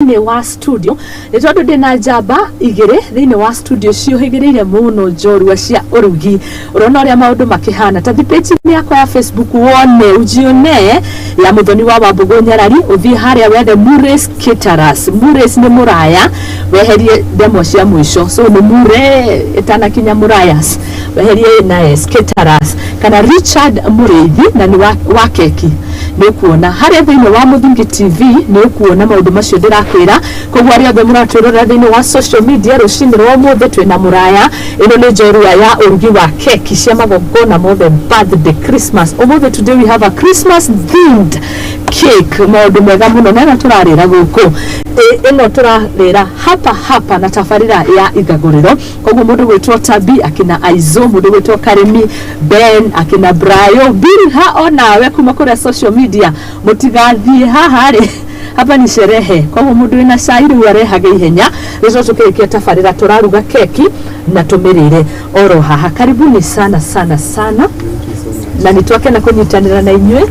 Thĩinĩ wa studio nĩ tondũ ndĩna njamba igĩrĩ thĩinĩ wa studio ciũhĩgĩrĩire mũno njorua cia ũrugi. Ũrona ũrĩa maũndũ makĩhana, ta thiĩ page-inĩ yakwa ya Facebook wone ujione ya Mũthoni wa Wambũgũ Nyarari, ũthiĩ harĩa wethe Mures Caterers. Mures nĩ mũraya, weherie ndemwa cia mũico, so nĩ Mure ĩtanakinya Mũrayas, weherie ĩ na S, Caterers, kana Richard Mũrĩithi na nĩ wa keki. Nĩ ũkuona harĩa thĩinĩ wa Mũthingi TV, nĩ ũkuona maũndũ macio ndĩrakwĩra. Koguo arĩa othe mũratwĩrorera thĩinĩ wa social media rũcinĩ rwa ũmũthĩ, twĩna mũraya. Ĩno nĩ njorua ya ũrugi wa keki cia magongona mothe, birthday, Christmas. Ũmũthĩ, today we have a Christmas themed cake. Maũndũ mega mũno. Na ĩno tũrarĩra gũkũ, ĩno tũrarĩra hapa hapa na tabarĩra ya Ithagũrĩro. Koguo mũndũ gwĩtwo Tabi, akina Aizo, mũndũ gwĩtwo Karimi Ben, akina Brayo Bilha, onawe kuma kũrĩa social media, mũtigathiĩ haha rĩ, hapa ni sherehe. Koguo mũndũ wĩna cai rĩu arehage ihenya, rĩco tũkĩrĩkia tabarĩra tũraruga keki na tũmĩrĩre oro haha. Karibuni sana sana sana, na nĩ twakena kũnyitanĩra na inyuĩ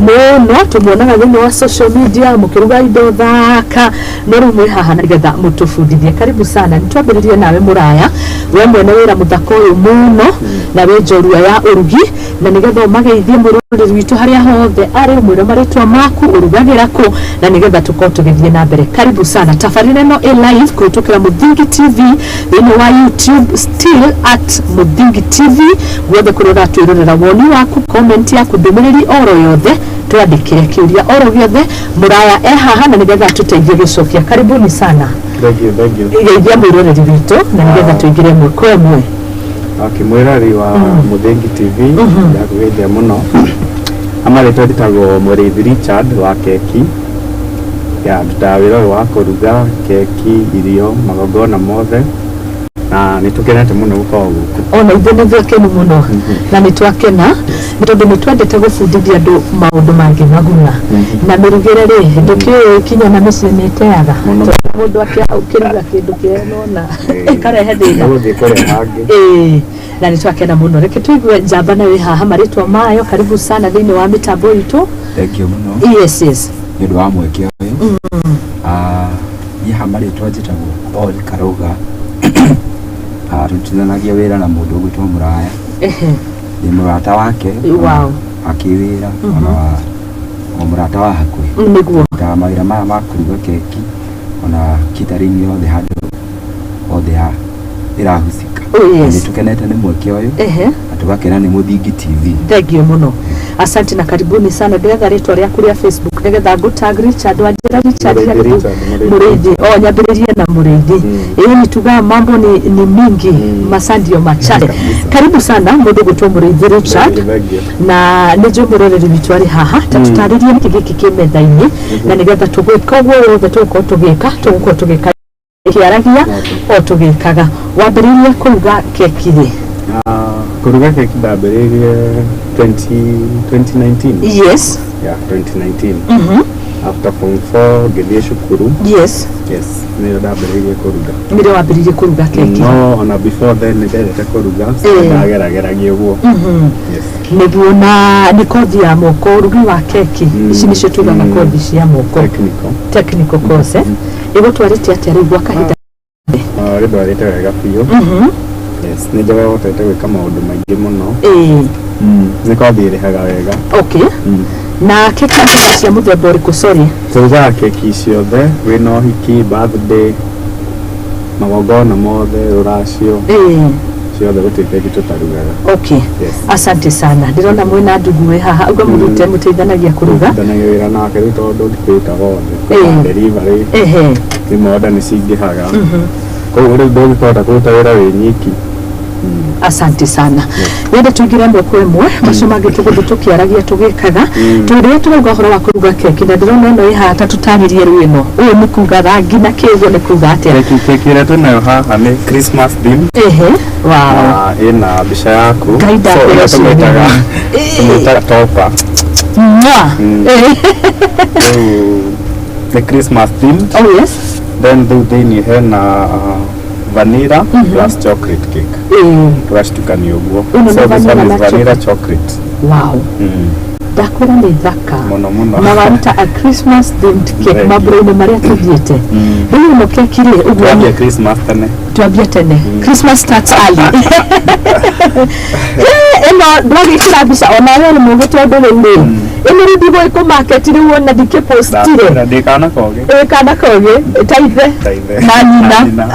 mũno. Tũmuonaga thĩinĩ wa social media mũkĩruga indo thaka, no rĩu mwĩ haha na nĩgetha mũtũbundithie. Karibu sana. Nĩ twambĩrĩrie nawe mũraya, we mwene wĩra mũthaka ũyũ mũno na wĩ njorua ya ũrugi, na nĩgetha ũmageithie mũroreri witũ harĩa hothe arĩ, ũmwĩre marĩtwa maku, ũrugagĩra kũ, na nĩgetha tũkorwo tũgĩthiĩ na mbere. Karibu sana. Tabarĩra ĩno ĩ live kũhĩtũkĩra Mũthingi TV thĩinĩ wa YouTube, still at Mũthingi TV. Guothe kũrĩa ũratwĩrorera, woni waku, comment yaku, ndũmĩrĩri oro yothe twandĩkĩre, kĩũria oro gĩothe, mũraya e haha na nĩgetha tũteithie gũcokia. Karibuni sana. Thank you, thank you. Geithia mwĩroreri witũ na nĩgetha tũingĩre ĩmwe kwa ĩmwe. Okay, mwĩroreri wa Mũthingi TV, ndakũgeithia mũno. Amarĩtwa njĩtagwo Mũrĩithi Richard wa keki. Ya ndutaga wĩra ũyũ wa kũruga keki, irio, magongona mothe, na nĩ tũkenete mũno gũkorwo gũkũ. Ona ithuĩ nĩ twakenu mũno na nĩ twakena nĩ tondũ nĩ twendete gũbundithia andũ maũndũ mangĩ maguna na mĩrugĩre rĩ, ndũkĩũĩ kinya na mĩciĩ nĩ ĩteaga. Mũno. Tondũ mũndũ akĩruga kĩndũ kĩrĩa nona ĩkarehe thĩna. Nĩgũthiĩ kũrĩa hangĩ. Ĩĩ, na nĩ twakena mũno. Reke tũigue njamba nayo ĩ haha marĩtwa mayo. Karibu sana thĩinĩ wa mĩtambo itũ. Thank you mũno Yes. nĩ ũndũ wa mweke ũyũ. Ah, niĩ ha marĩtwa njĩtagwo Paul Karuga. Ah, tũrutithanagia wĩra na mũndũ ũgwĩtwo Mũraya. Ndĩ mũrata wake wa kĩwĩra ona wa o mũrata wa hakuhĩ. Ndutaga mawĩra maya ma kũruga keki ona catering yothe, handũ hothe ha ĩrahusika. Nĩ tũkenete nĩ mweke ũyũ na tũgakena nĩ Mũthingi TV. Thank you mũno, asante na karibuni sana. Ndĩretha rĩtwa rĩaku rĩa Facebook nĩgetha ngũtag Richard. Wanjĩra Richard? Mũrĩithi. Karibu. Richard Mũrĩithi. Mũrĩithi. O nyambĩrĩrie na Mũrĩithi. Ĩĩ, nĩ tugaga mambo ni mingi, masaa ndio machache. Karibu sana mũndũ gwĩtwo Mũrĩithi Richard. Thank you. Na nĩ njũĩ mũroreri witũ arĩ haha, ta tũtarĩrie nĩkĩ gĩkĩ kĩ metha-inĩ, na nĩgetha tũgwĩka ũguo wothe tũgũkorwo tũgĩka kĩaragia o tũgĩkaga. Wambĩrĩirie kũruga keki rĩ? Ah, kũruga keki ndambĩrĩirie 20 2019. Yeah, 2019, after form 4 ngĩthiĩ cukuru. Yes, nĩyo ndambĩrĩirie kũruga. Nĩrĩo wambĩrĩirie kũruga keki? No ona before then nĩ ndendete kũruga, so ndagerageragia ũguo, yes. Nĩguo, na nĩ kothi ya moko ũrugi wa keki? Ici nĩcio tugaga kothi cia moko. Technical. Technical course, eh? Ĩgũtwarĩte atĩa rĩu gwa kahinda? Ah, rĩndwarĩte wega biũ. Yes, nĩ njahotete gwĩka maũndũ maingĩ mũno. Nĩ kothi ĩrĩhaga wega. Okay, na keki nĩ cia mũthemba ũrĩkũ, sorry? Tũrugaga keki ciothe, wĩna ũhiki, birthday, magongona mothe, rũracio, ciothe, gũtirĩ keki tũtarugaga. Yes. Asante sana. Ndĩrona mwĩna ndugu wĩ haha uga mũrute mũteithanagia kũruga. Ndanagia wĩra nake rĩu tondũ ndikũruta wothe. Delivery, rĩmwe order nĩ cingĩhaga, koguo rĩu ndũngĩkĩhota kũruta wĩra wĩ nyiki. Asante sana. Wende tũingĩre ĩmwe kwa ĩmwe, macio mangĩ tũgũthiĩ tũkĩaragia tũgĩkaga. Tũrĩa tũrauga ũhoro wa kũruga keki, na ndĩrona ĩno ĩ haha, ta tũtarĩrie rĩu ĩno ũyũ nĩ kuga rangi na kĩũguo nĩ kuga atĩa? Keki ĩrĩa twĩnayo haha nĩ Christmas theme. ehe wow Na ĩna mbica yaku. Ngai So, ndakwĩra ĩno tũmĩtaga tũmĩtaga topper. Mwah. Rĩu nĩ Christmas theme. Then rĩu thĩinĩ hena vanilla plus chocolate cake, tũgacitukania ũguo. Ĩno nĩ So this vanilla one na is vanilla chocolate. Ndakwĩra nĩ thaka. Mũno mũno. Na waruta a Christmas themed cake. Thank you. Mambũra-inĩ marĩa tũthiĩte rĩu ĩno keki rĩ ũguo. Twambia Christmas tene. Twambie tene, Christmas starts early. Ĩno ndwagĩkĩra mbica onawe rĩ mũgĩ, tondũ rĩu rĩ ĩno rĩu ndigũgĩkũ market rĩu ona ndikĩpostire. Ndakwĩra ndĩ kana kogĩ. Ĩ kana kogĩ ta ithe. Ta ithe. Na nyina.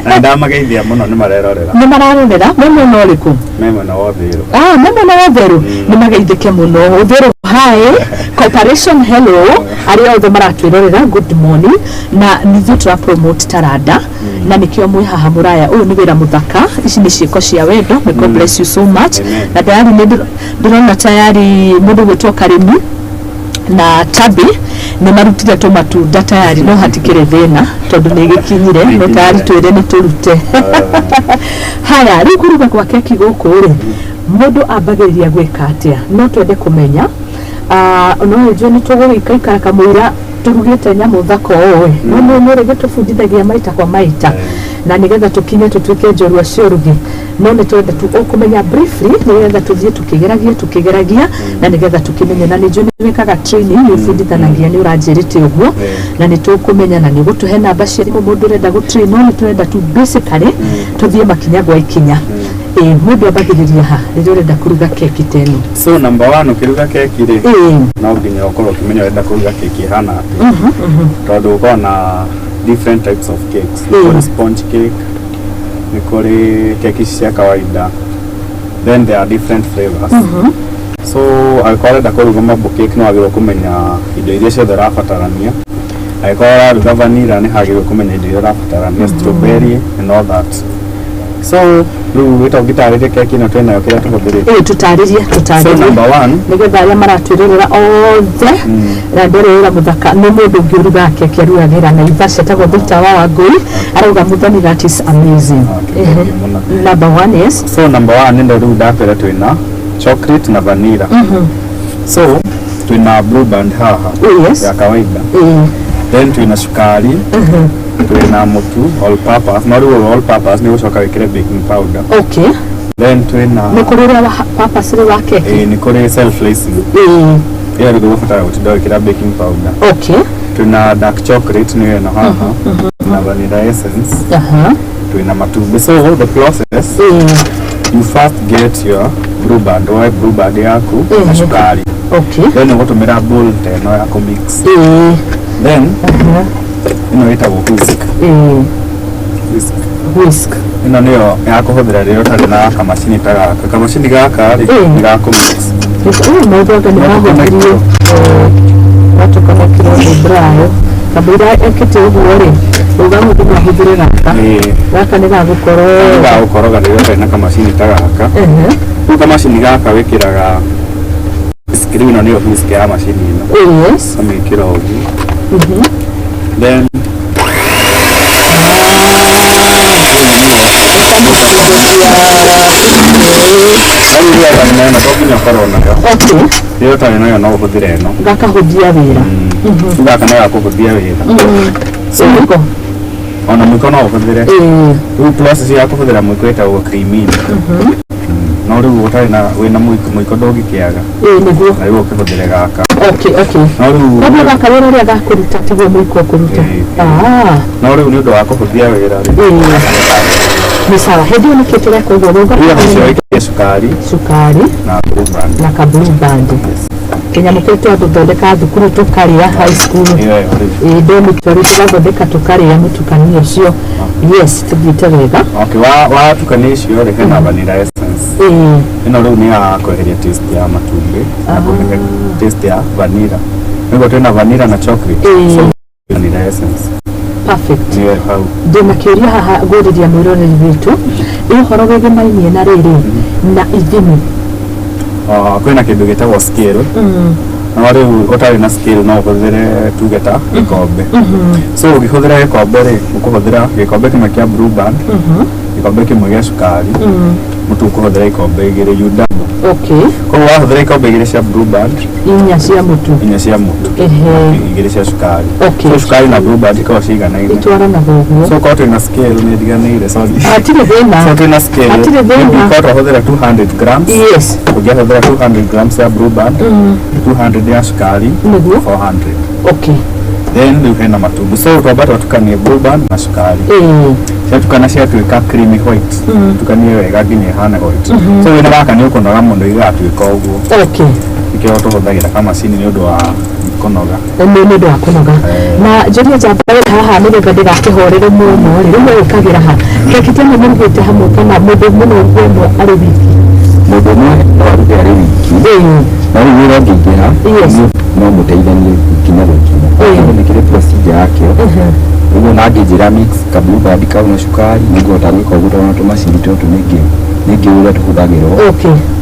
Na ndamageithia mũno, nĩ marerorera. Nĩ mararorera me mwena ũrĩkũ? Me mwena wa Ũthĩrũ. Ah, me mwena wa Ũtherũ, nĩ mageithĩke mũno. Ũtherũ hi, corporation hello, arĩa othe maratwĩrorera, good morning. Na nithuĩ tũra promote taranda na nĩkĩo mwĩ haha mũraya. Ũyũ nĩ wĩra mũthaka, ici nĩ ciĩko cia wendo. May God bless you so much. Amen. Na tayari nĩ ndĩrona tayari mũndũ gwĩtwo Karĩmi na Tabi nĩ marutire tũmatunda tayari, no hatikĩrĩ thĩna tondũ nĩ gĩkinyire, no tayari twĩre nĩ tũrute. Haya, rĩu kũruga kwa keki gũkũ rĩ, mũndũ ambagĩrĩria gwĩka atĩa? No twende kũmenya. Ah, no njũĩ nĩ tũgũgĩikaikara kamũira tũrugĩte nyamũ thaka ũũ ĩ, no nĩ rĩngĩ tũbundithagia maita kwa maita na nĩgetha tũkinye tũtuĩke njorua cia ũrugi, no nĩ twende tu ũkũmenya briefly nĩgetha tũthiĩ tũkĩgeragia tũkĩgeragia na nĩgetha tũkĩmenye. Na nĩ njũĩ nĩ wĩkaga training, nĩ ũbundithanagia, nĩ ũranjĩrĩte ũguo, na nĩ tũkũmenya na nĩ ũgũtũhe namba cia thimũ mũndũ ũrenda gũtrain, no nĩ tũrenda tu basically tũthiĩ makinya gwa ikinya. Ĩ mũndũ ambagĩrĩria ha rĩrĩa ũrenda kũruga keki ta ĩno? So number one, ũkĩruga keki rĩ, no nginya ũkorwo ũkĩmenya ũrenda kũruga keki ĩhana atĩa, tondũ ũkorwo na different types of cakes. Nĩ kũrĩ sponge cake, nĩ kũrĩ keki ici cia kawaida, then there are different flavors. So angĩkorwo ũrenda kũruga marble cake, nĩ wagĩrĩirwo kũmenya indo iria ciothe ũrabatarania. Angĩkorwo ũraruga vanilla, nĩ hagĩrĩirwo kũmenya indo iria ũrabatarania, strawberry and all that. So rĩu wĩta ũngĩtarĩria keki ĩno twĩnayo kĩrĩa tũhũthĩrĩte? Ĩ, tũtarĩrie. So tũtarĩrie number one, nĩgetha arĩa maratwĩrorera othe na ndĩrera mũthaka nĩ mũndũ ũngĩ ũrugaga keki arugagĩra Naivasha, etagwo Victor wa Wangũi, arauga, "Muthoni, that is amazing." Okay, thank you mũno. Number one, yes. So number one, nĩ rĩu ndakwĩra twĩna chocolate na vanilla. So twĩna Blue Band haha ya kawaida, then twĩna cukari, twĩna mũtu all purpose, no rĩu all purpose nĩ gũcoka wĩkĩre baking powder. Then twĩna Nĩ kũrĩ ũrĩa wa purpose rĩ wa keki? Ĩĩ, nĩ kũrĩ self lacing. Ĩyo rĩu ndũgũbatara gũtinda ũgĩkĩra baking powder. Twĩna dark chocolate nĩyo ĩno haha, na vanilla essence. Twĩna matumbĩ. So the process, you first get your Blue Band, woe Blue Band yaku na cukari. Then ũgũtũmĩra bowl ta ĩno ya kũmix. Then ĩno ĩtagwo whisk. Whisk. Whisk. Ĩno nĩyo ya kũhũthĩra rĩrĩa ũtarĩ na kamacini ta gaka. Kamacini gaka rĩ, nĩ ga kũmix. Ũyũ maũndũ anga nĩ mahũthĩrio watũkanakĩrwo nĩ Brayo kamũira ekĩte ũguo rĩ, uga mũndũ no ahũthĩre gaka. Gaka nĩ gagũkorwo Nĩ ga gũkoroga rĩrĩa ũtarĩ na kamacini ta gaka. Rĩu kamacini gaka wĩkĩraga whisk. Rĩu ĩno nĩyo whisk ya macini ĩno. Ũkamĩkĩra ũguo, then rĩu rĩrĩa ũtarĩ nayo to nginya ũkorwo nayo. Rĩrĩa ũtarĩ nayo no ũhũthĩre ĩno. Gakahũthia wĩra. Rĩu gaka nĩ gakũhũthia wĩra. So mũiko? Ona mũiko no ũhũthĩre. Rĩu process ya kũhũthĩra mũiko ĩtagwo creaming. No rĩu ũtarĩ na wĩna mũiko, mũiko ndũngĩkĩaga. Ĩĩ, nĩguo. Na rĩu ũkĩhũthĩre gaka. Okay No rĩu koguo gaka wĩra ũrĩa gakũruta tiguo mũiko ũkũruta. No rĩu nĩ ũndũ wa kũhũthia wĩra rĩ, Ĩĩ, nĩ sawa. Hĩndĩ ĩyo nĩkĩ tũreka ũguo? Rĩu ũcio wĩkĩre cukari Cukari na Blue Band. Na ka Blue Band, kĩnyamũ kĩu twathondeka thukuru tũkarĩa, high school. Ĩyo ĩyo rĩu. Ĩĩ, dormitory tũgathondeka tũkarĩa mũtukanio ũcio. Yes, tũthiĩte wega. Okay, watukania icio rĩ, hena vanilla essence. Ĩno rĩu nĩ ya kweheria taste ya matumbĩ na kũrehe taste ya vanilla, nĩguo twĩna vanilla na chocolate. So vanilla essence. Perfect. Nĩyo hau. Ndĩna kĩũria haha ngũrĩria mwĩroreri witũ, ĩ ũhoro wĩgĩmainie na rĩrĩ na ithimi. Ah, kwĩna kĩndũ gĩtagwo scale, no rĩu ũtarĩ na scale no ũhũthĩre tuge ta gĩkombe. So ũngĩhũthĩra gĩkombe rĩ, ũkũhũthĩra gĩkombe kĩmwe kĩa Blue Band. Gĩkombe kĩmwe gĩa cukari, mũtu ũkũhũthĩra ikombe igĩrĩ, you double. Koguo wahũthĩra ikombe igĩrĩ cia Blueband, inya cia mũtu. Inya cia mũtu, igĩrĩ cia cukari. So cukari na Blueband ikoragwo ciganaine. Itwaranaga ũguo. So korwo twĩna scale, nĩ ndiganĩire, sorry. Hatirĩ thĩna. So twĩna scale. Hatirĩ thĩna. Maybe korwo twahũthĩra 200 grams, ũngĩahũthĩra 200 grams ya Blueband, 200 ya cukari, 400. Then rĩu hena matumbĩ, so twamba twatukanie Blueband na cukari. Ciatukana ciatuĩka creamy white, tukanie wega nginya ĩhane white. So wĩna gaka nĩ ũkũnoga mũno igatuĩka ũguo. Nĩkĩo tũhũthagĩra kamacini nĩ ũndũ wa kũnoga. Nĩ ũndũ wa kũnoga. Na njũrie njamba ĩ haha nĩgetha ndĩgakĩhorere mũno rĩ, rĩu wĩkagĩra ha keki ta ĩno mũrugĩte hamwe, kana mũndũ mũno ũmwe arĩ wiki? Mũndũ ũmwe no arute arĩ wiki, no rĩu wĩra ũngĩingĩra, no mũteithanie nginya gũkinya. Nĩ kĩrĩ procedure yakĩo ũguo, na ngĩnjĩra mix ka Blueband kau na cukari, nĩngũhota gwĩka ũguo tondũ tũmacini tũtũ nĩngĩ ũrĩa tũhũthagĩrwo.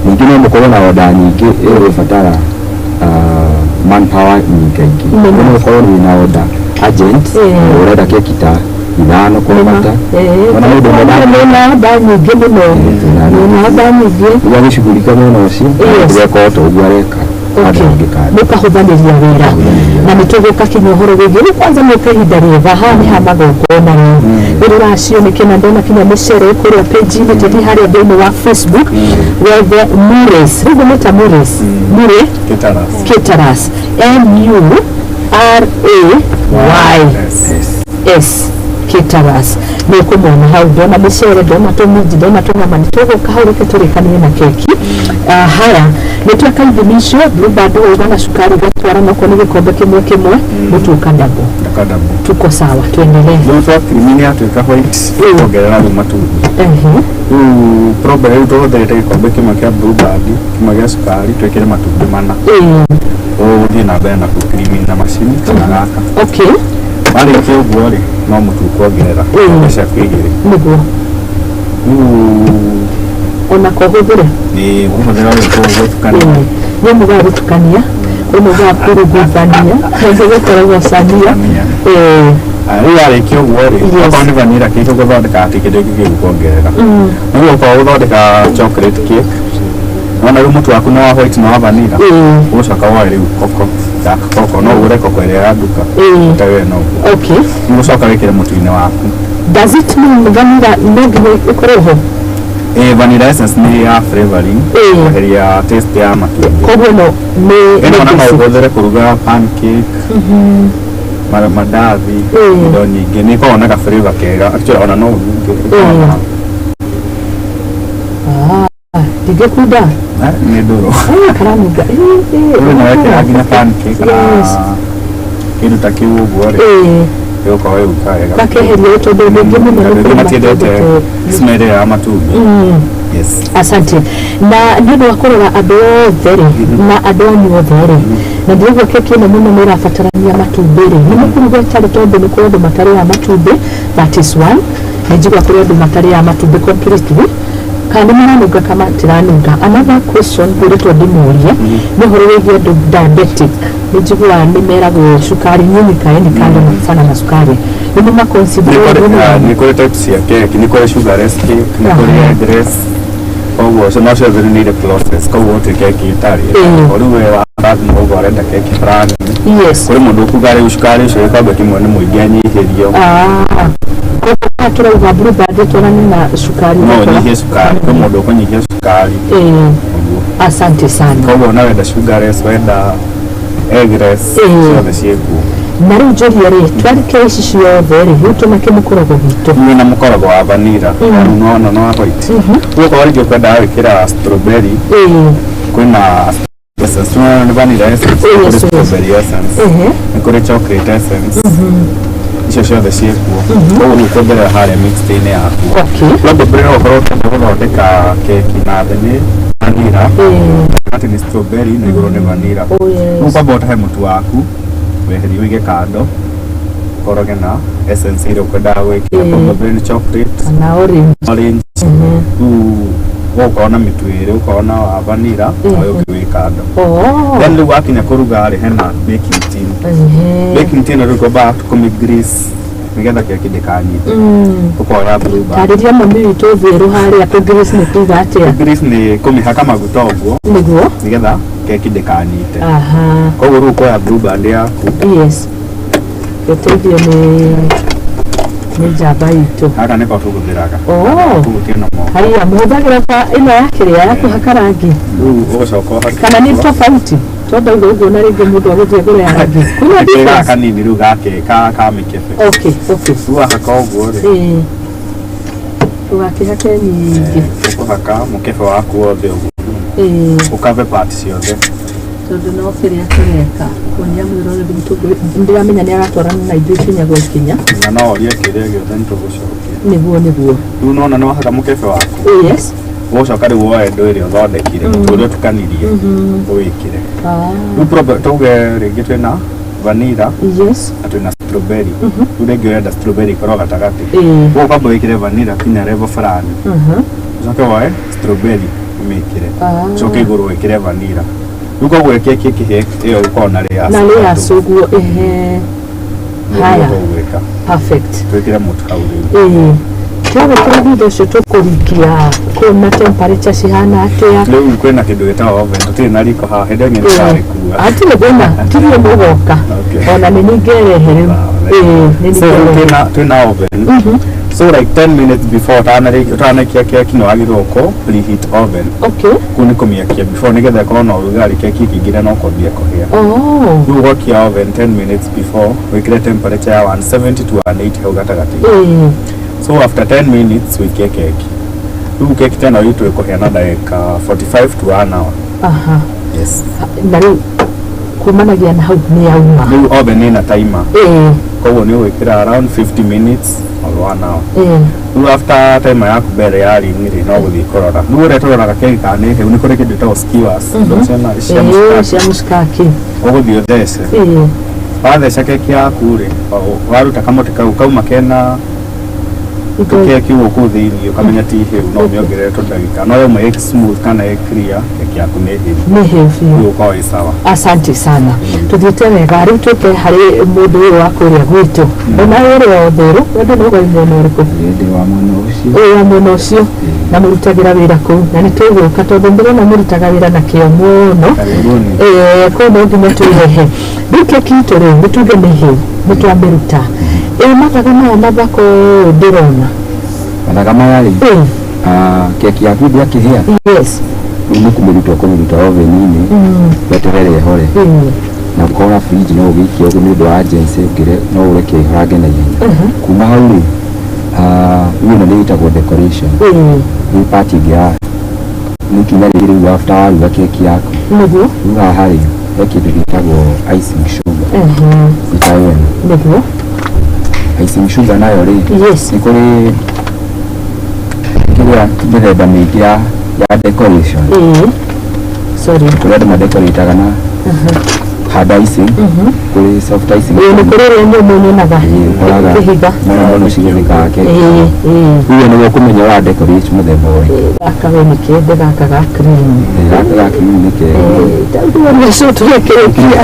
Ningĩ no mũkorwo na order nyingĩ ĩgũbatara manpower nyingaingĩ. No ũkorwo wĩna order urgent, ũrenda keki ta ithano kwambata. Ona mũndũ ũmwe Nĩna nda nyingĩ mũno, nĩna nda nyingĩ. Rĩu agĩcugurika mwena ũcio, ũgeka o ta ũguo areka handũ hangĩ kando. Mũkahũthanĩria wĩra. Mũkahũthanĩria. Na nĩ tũgũka kinya ũhoro wĩgiĩ rĩu. Kwanza mũke ihinda rĩega haha nĩ ha magongona rĩu rũracio nĩ kĩna ndona kinya mũcere kũrĩa page-inĩ, tũthiĩ harĩa thĩinĩ wa Facebook wethe Mures, rĩu ngũmĩta Mures Mure Caterers. Caterers, Murays S Caterers, nĩ ũkũmona hau. Ndona mĩcere, ndona tũminji, ndona tũnyama, nĩ tũgũka hau. Reke tũrĩkanie na keki. Haya, nĩ tweka ithimi icio, Blueband wauga na cukari gatwarana, okorwo nĩ gĩkombe kĩmwe kĩmwe, mũtu ũkadouble. Ndakadouble. Tuko sawa, tuendelee. Rĩu twa cream nĩ yatuĩka white, ongerera rĩu matumbĩ. Rĩu probably rĩu tũhũthĩrĩte gĩkombe kĩmwe kĩa Blueband, kĩmwe gĩa cukari, twĩkĩre matumbĩ mana. Ũgũthiĩ na mbere na kũcream na macini kana gaka. Warĩkia ũguo rĩ, no mũtu ũkuongerera ikombe ciaku igĩrĩ. Rĩu Ona ko hũthĩre. Nĩ ũhũthĩra ũyũ gũtukania. Nĩ mugaga gũtukania, kwĩ mugaga kũrugũthania, kwĩ gũkorogocania. Rĩu warĩkia ũguo rĩ, okorwo nĩ vanilla cake ũgũthondeka, atĩ kĩndũ gĩkĩ gĩgũkuongerera rĩu, okorwo ũgũthondeka chocolate cake, wona rĩu mũtu waku nĩ wa white na wa vanilla, ũgũcoka woe rĩu cocoa, dark cocoa, no ũgũre cocoa ĩrĩa ya nduka ũtewe no ũguo. Ũgũcoka wĩkĩre mũtu-inĩ waku. Does it mean vanilla no nginya ĩkorwo ho? Vanilla essence nĩ ya flavoring, kweheria taste ya matumbĩ. Koguo no nĩ Ĩno ona nĩ no basic. ũhũthĩre kũruga pancake, mandathi, indo nyingĩ, nĩ ĩkoragwo na ka flavor kega actually, ona no ũnunge. Ah, ndingĩkunda. Nĩ ndũrũ. Karanunga. Rĩu no wekĩra nginya pancake na kĩndũ ta kĩu ũguo rĩ, ĩgũkorwo ĩgũka wega. Gakeheria tondũ rĩngĩ mũno Andũ aingĩ nĩ matiendete smell ĩyo ya matumbĩ. Yes. Asante. Na nĩ ũndũ wa kũrora andũ othe rĩ, na andũ anyu othe rĩ, na ndĩraigua keki ĩno mũno nĩ ĩrabatarania matumbĩ rĩ, nĩ mũkũruga ĩtarĩ, tondũ nĩ kũrĩ andũ matarĩaga matumbĩ. That is one. Nĩ njigua kũrĩ andũ matarĩaga matumbĩ completely, kana nĩ maranunga kana matiranunga. Another question ngũrĩtwo ndĩmũrie nĩ ũhoro wĩgiĩ andũ diabetic. Nĩ njiguaga nĩ meragwo cukari nyinyi kaeni kando na sana na sukari, nĩ Nĩ mũmaconsider? Kũrĩ, nĩ kũrĩ types cia keki, nĩ kũrĩ sugarless cake, nĩ kũrĩ eggless, koguo no ciothe nĩ irĩ process, koguo gũtirĩ keki ĩtarĩ. O rĩu we warathima ũguo ũrenda keki fulani. Kũrĩ mũndũ ũkuga rĩu cukari ũcio gĩkombe kĩmwe nĩ mũingĩ, anyihĩrio. Ah, koguo haha tũrauga Blueband ĩtwarane na cukari. No ũgakora- ũnyihie cukari, kwĩ mũndũ ũkũnyihia cukari ũguo. Asante sana. Koguo ona wenda sugarless, wenda eggless, ciothe ciĩkuo. Na rĩu njũrie rĩ, twarĩkia ici ciothe rĩ, rĩu tũna kĩmũkorogo gitũ. Wĩna mũkorogo wa vanilla no no no wa white. Rĩu okorwo rĩngĩ ũkwendaga gwĩkĩra strawberry, kwĩna essence, nĩ vanilla essence, nĩ kũrĩ strawberry essence, nĩ kũrĩ chocolate essence, icio ciothe ciĩkuo. Koguo rĩu ũkuongerera harĩa mixed-inĩ yaku. Probably no ũkorwo ũkĩenda gũthondeka keki na thĩ nĩ vanilla, gatagatĩ nĩ strawberry, na igũrũ nĩ vanilla. Rĩu kwamba ũtahe mũtu waku, weherie ũige kando, ũkoroge na essence ĩrĩa ũkwendaga gwĩkĩra, probably nĩ chocolate, kana orange. Orange. Rĩu ũgũkorwo na mĩtu ĩrĩ, ũkorwo na wa vanilla na ũyũ ũngĩ wĩ kando. Then rĩu wakinya kũruga rĩ, hena baking tin. Baking tin rĩu kwamba kũmĩ grease. Nĩgetha keki ndĩkanyite, Mm. ũkoya Blue Band. Tarĩria mami witũ thĩrũ harĩa kũngĩrĩci nĩ kuga atĩa? Grease nĩ kũmĩhaka maguta ũguo nĩgetha keki ndĩkanyite. Koguo rĩu ũkoya Blue Band yaku. Yes, gĩteithio nĩ njamba itũ. Gaka nĩko tũhũthĩraga. Oh. Kũhutia na moko. Haiya, mũhũthagĩra ta ĩno ya kĩrĩa ya kũhaka rangi? Rĩu ũgũcoka ũhake. Kana nĩ tofauti? Tondũ ũguo na rĩngĩ mũndũ agũthiĩ agũre ya rangi, kwĩna Nĩ kũrĩ gaka difference? kanini rĩu gake ka mĩkebe. Okay. Rĩu wahaka ũguo rĩ, Ĩĩ, ndũgakĩhake nyingĩ. Ũkũhaka mũkebe waku wothe ũguo, ũkave part ciothe. Tondũ no kĩrĩa tũreka kuonia mwĩroreri witũ, ndĩramenya nĩ aratwarana na ithuĩ ikinya gwa ikinya. Na no ũrie kĩrĩa gĩothe, nĩtũgũcokia. Nĩguo. Rĩu nona nĩ wahaka mũkebe waku, ũgũcoka rĩu woe ndũ ĩrĩa ũthondekire, mũtu ũrĩa ũtukanirie, ũwĩkĩre. Rĩu tuge rĩngĩ twĩna vanilla na twĩna strawberry. Rĩu rĩngĩ ũrenda strawberry ĩkorwo gatagatĩ, ũguo ũkamba wĩkĩre vanilla kinya level fulani, ũcoke woe strawberry ũmĩkĩre, ũcoke igũrũ wĩkĩre vanilla. Rĩu koguo keki ĩkĩhĩa ĩyo ĩkorwo na layers Na layers ithatũ. Ũguo, ehe. Nĩguo Haya. tũgwĩka. Perfect. Twĩkĩre mũtu hau rĩu. Ĩĩ, twagĩkĩra, thutha ũcio tũkũrikia kũu na temperature cihana atĩa? Rĩu kwĩna kĩndũ gĩtagwo oven. Tũtirĩ na riko haha, hĩndĩ ĩngĩ nĩtũrarĩkua. Hatirĩ thĩna, tirie mũgoka. Okay. Ona nĩ ningĩrehe rĩu. Ĩĩ, nĩ So rĩu ningĩrehe. twĩna oven, so like 10 minutes before ũtanaikia keki nĩ wagĩrĩirwo kũ preheat oven. Kũu nĩ kũmĩakia before nĩgetha ĩkorwo na ũrugarĩ, keki ĩkĩingĩra no kwambia kũhĩa. Rĩu ũgwakia oven 10 minutes before, wĩkĩre temperature ya 170 to 180 hau gatagatĩ. So after 10 minutes wĩkie keki. Rĩu keki ta ĩno itũ ĩkũhĩa na ndagĩka 45 to 1 hour. Yes. Na rĩu kumanagia na hau nĩ yauma? Rĩu oven ĩna timer, koguo nĩ ũgwĩkĩra around 50 minutes or 1 hour. Rĩu after timer yaku mbere ya ring rĩ, no gũthiĩ kũrora. Rĩu ũrĩa tũroraga keki kana nĩ hĩu, nĩ kũrĩ kĩndũ gĩtagwo skewers ciana cia mũcikaki. Cia mũcikaki. Ũgũthiĩ ũthece. Watheca keki yaku rĩ, waruta kamũtĩ kau kauma kena keki gũkũ thĩiniĩ, ũkamenya ti hĩu, no ũmĩongerere tũndagĩka. No yauma ĩ smooth kana ĩ clear, keki yaku nĩ hĩu. Nĩ hĩu biũ. Rĩu ũkorwo ĩ sawa. Asante sana, tuthiĩte wega. Rĩu tũke harĩ mũndũ ũyũ wa kũrĩa gwitũ, ona ũrĩa ũthũrũ wendo nĩ ũgai mwena ũrĩkũ? Ndĩ wa mwena ũcio. Ũyũ wa mwena ũcio, na mũrutagĩra wĩra kũu, na nĩ tũgũka tondũ ndĩrona mũrutaga wĩra na kĩo mũno. Karibuni. Kũu no nginya twĩrehe. Rĩu keki itũ rĩu nĩ tuge nĩ hĩu, nĩ twamĩruta. Ĩ mathaga maya mathaka ũũ ndĩrona? Mathaga maya rĩ, keki yaku ndĩakĩhĩa, rĩu nĩ kũmĩruta ũkũmĩruta oven-inĩ, weterere ĩhore. Na ũkorwo na fridge no ũgĩikie ũguo nĩ ũndũ wa urgency, ũngĩre no ũreke ĩhorange na ihenya. Kuma hau rĩ, rĩu ĩno nĩ ĩtagwo decoration. Nĩ part ĩngĩ ya nĩ ikinya rĩngĩ rĩu after waruga keki yaku. Rĩu haha rĩ, he kĩndũ gĩtagwo icing sugar, nĩ ta ĩno. Icing sugar nayo rĩ, nĩ kũrĩ kĩrĩa mĩthemba mĩingĩ ya decoration. Ĩĩ, sorry. Kũrĩ andũ madecorataga na hard icing, kũrĩ soft icing. Ĩĩ, nĩ kũrĩ ĩrĩa nyũmũ nyonaga. Ĩĩ, ũkoraga kĩhiga. Mũno mũno cihũthĩkaga keki. ĩĩ ĩĩ Rĩu we nĩwe ũkũmenya ũra decorate mũthemba ũrĩkũ. Gaka we nĩ kĩende, gaka ga cream. Ĩĩ, gaka ga cream nĩ kega. Nĩcio tũrekĩrĩkia.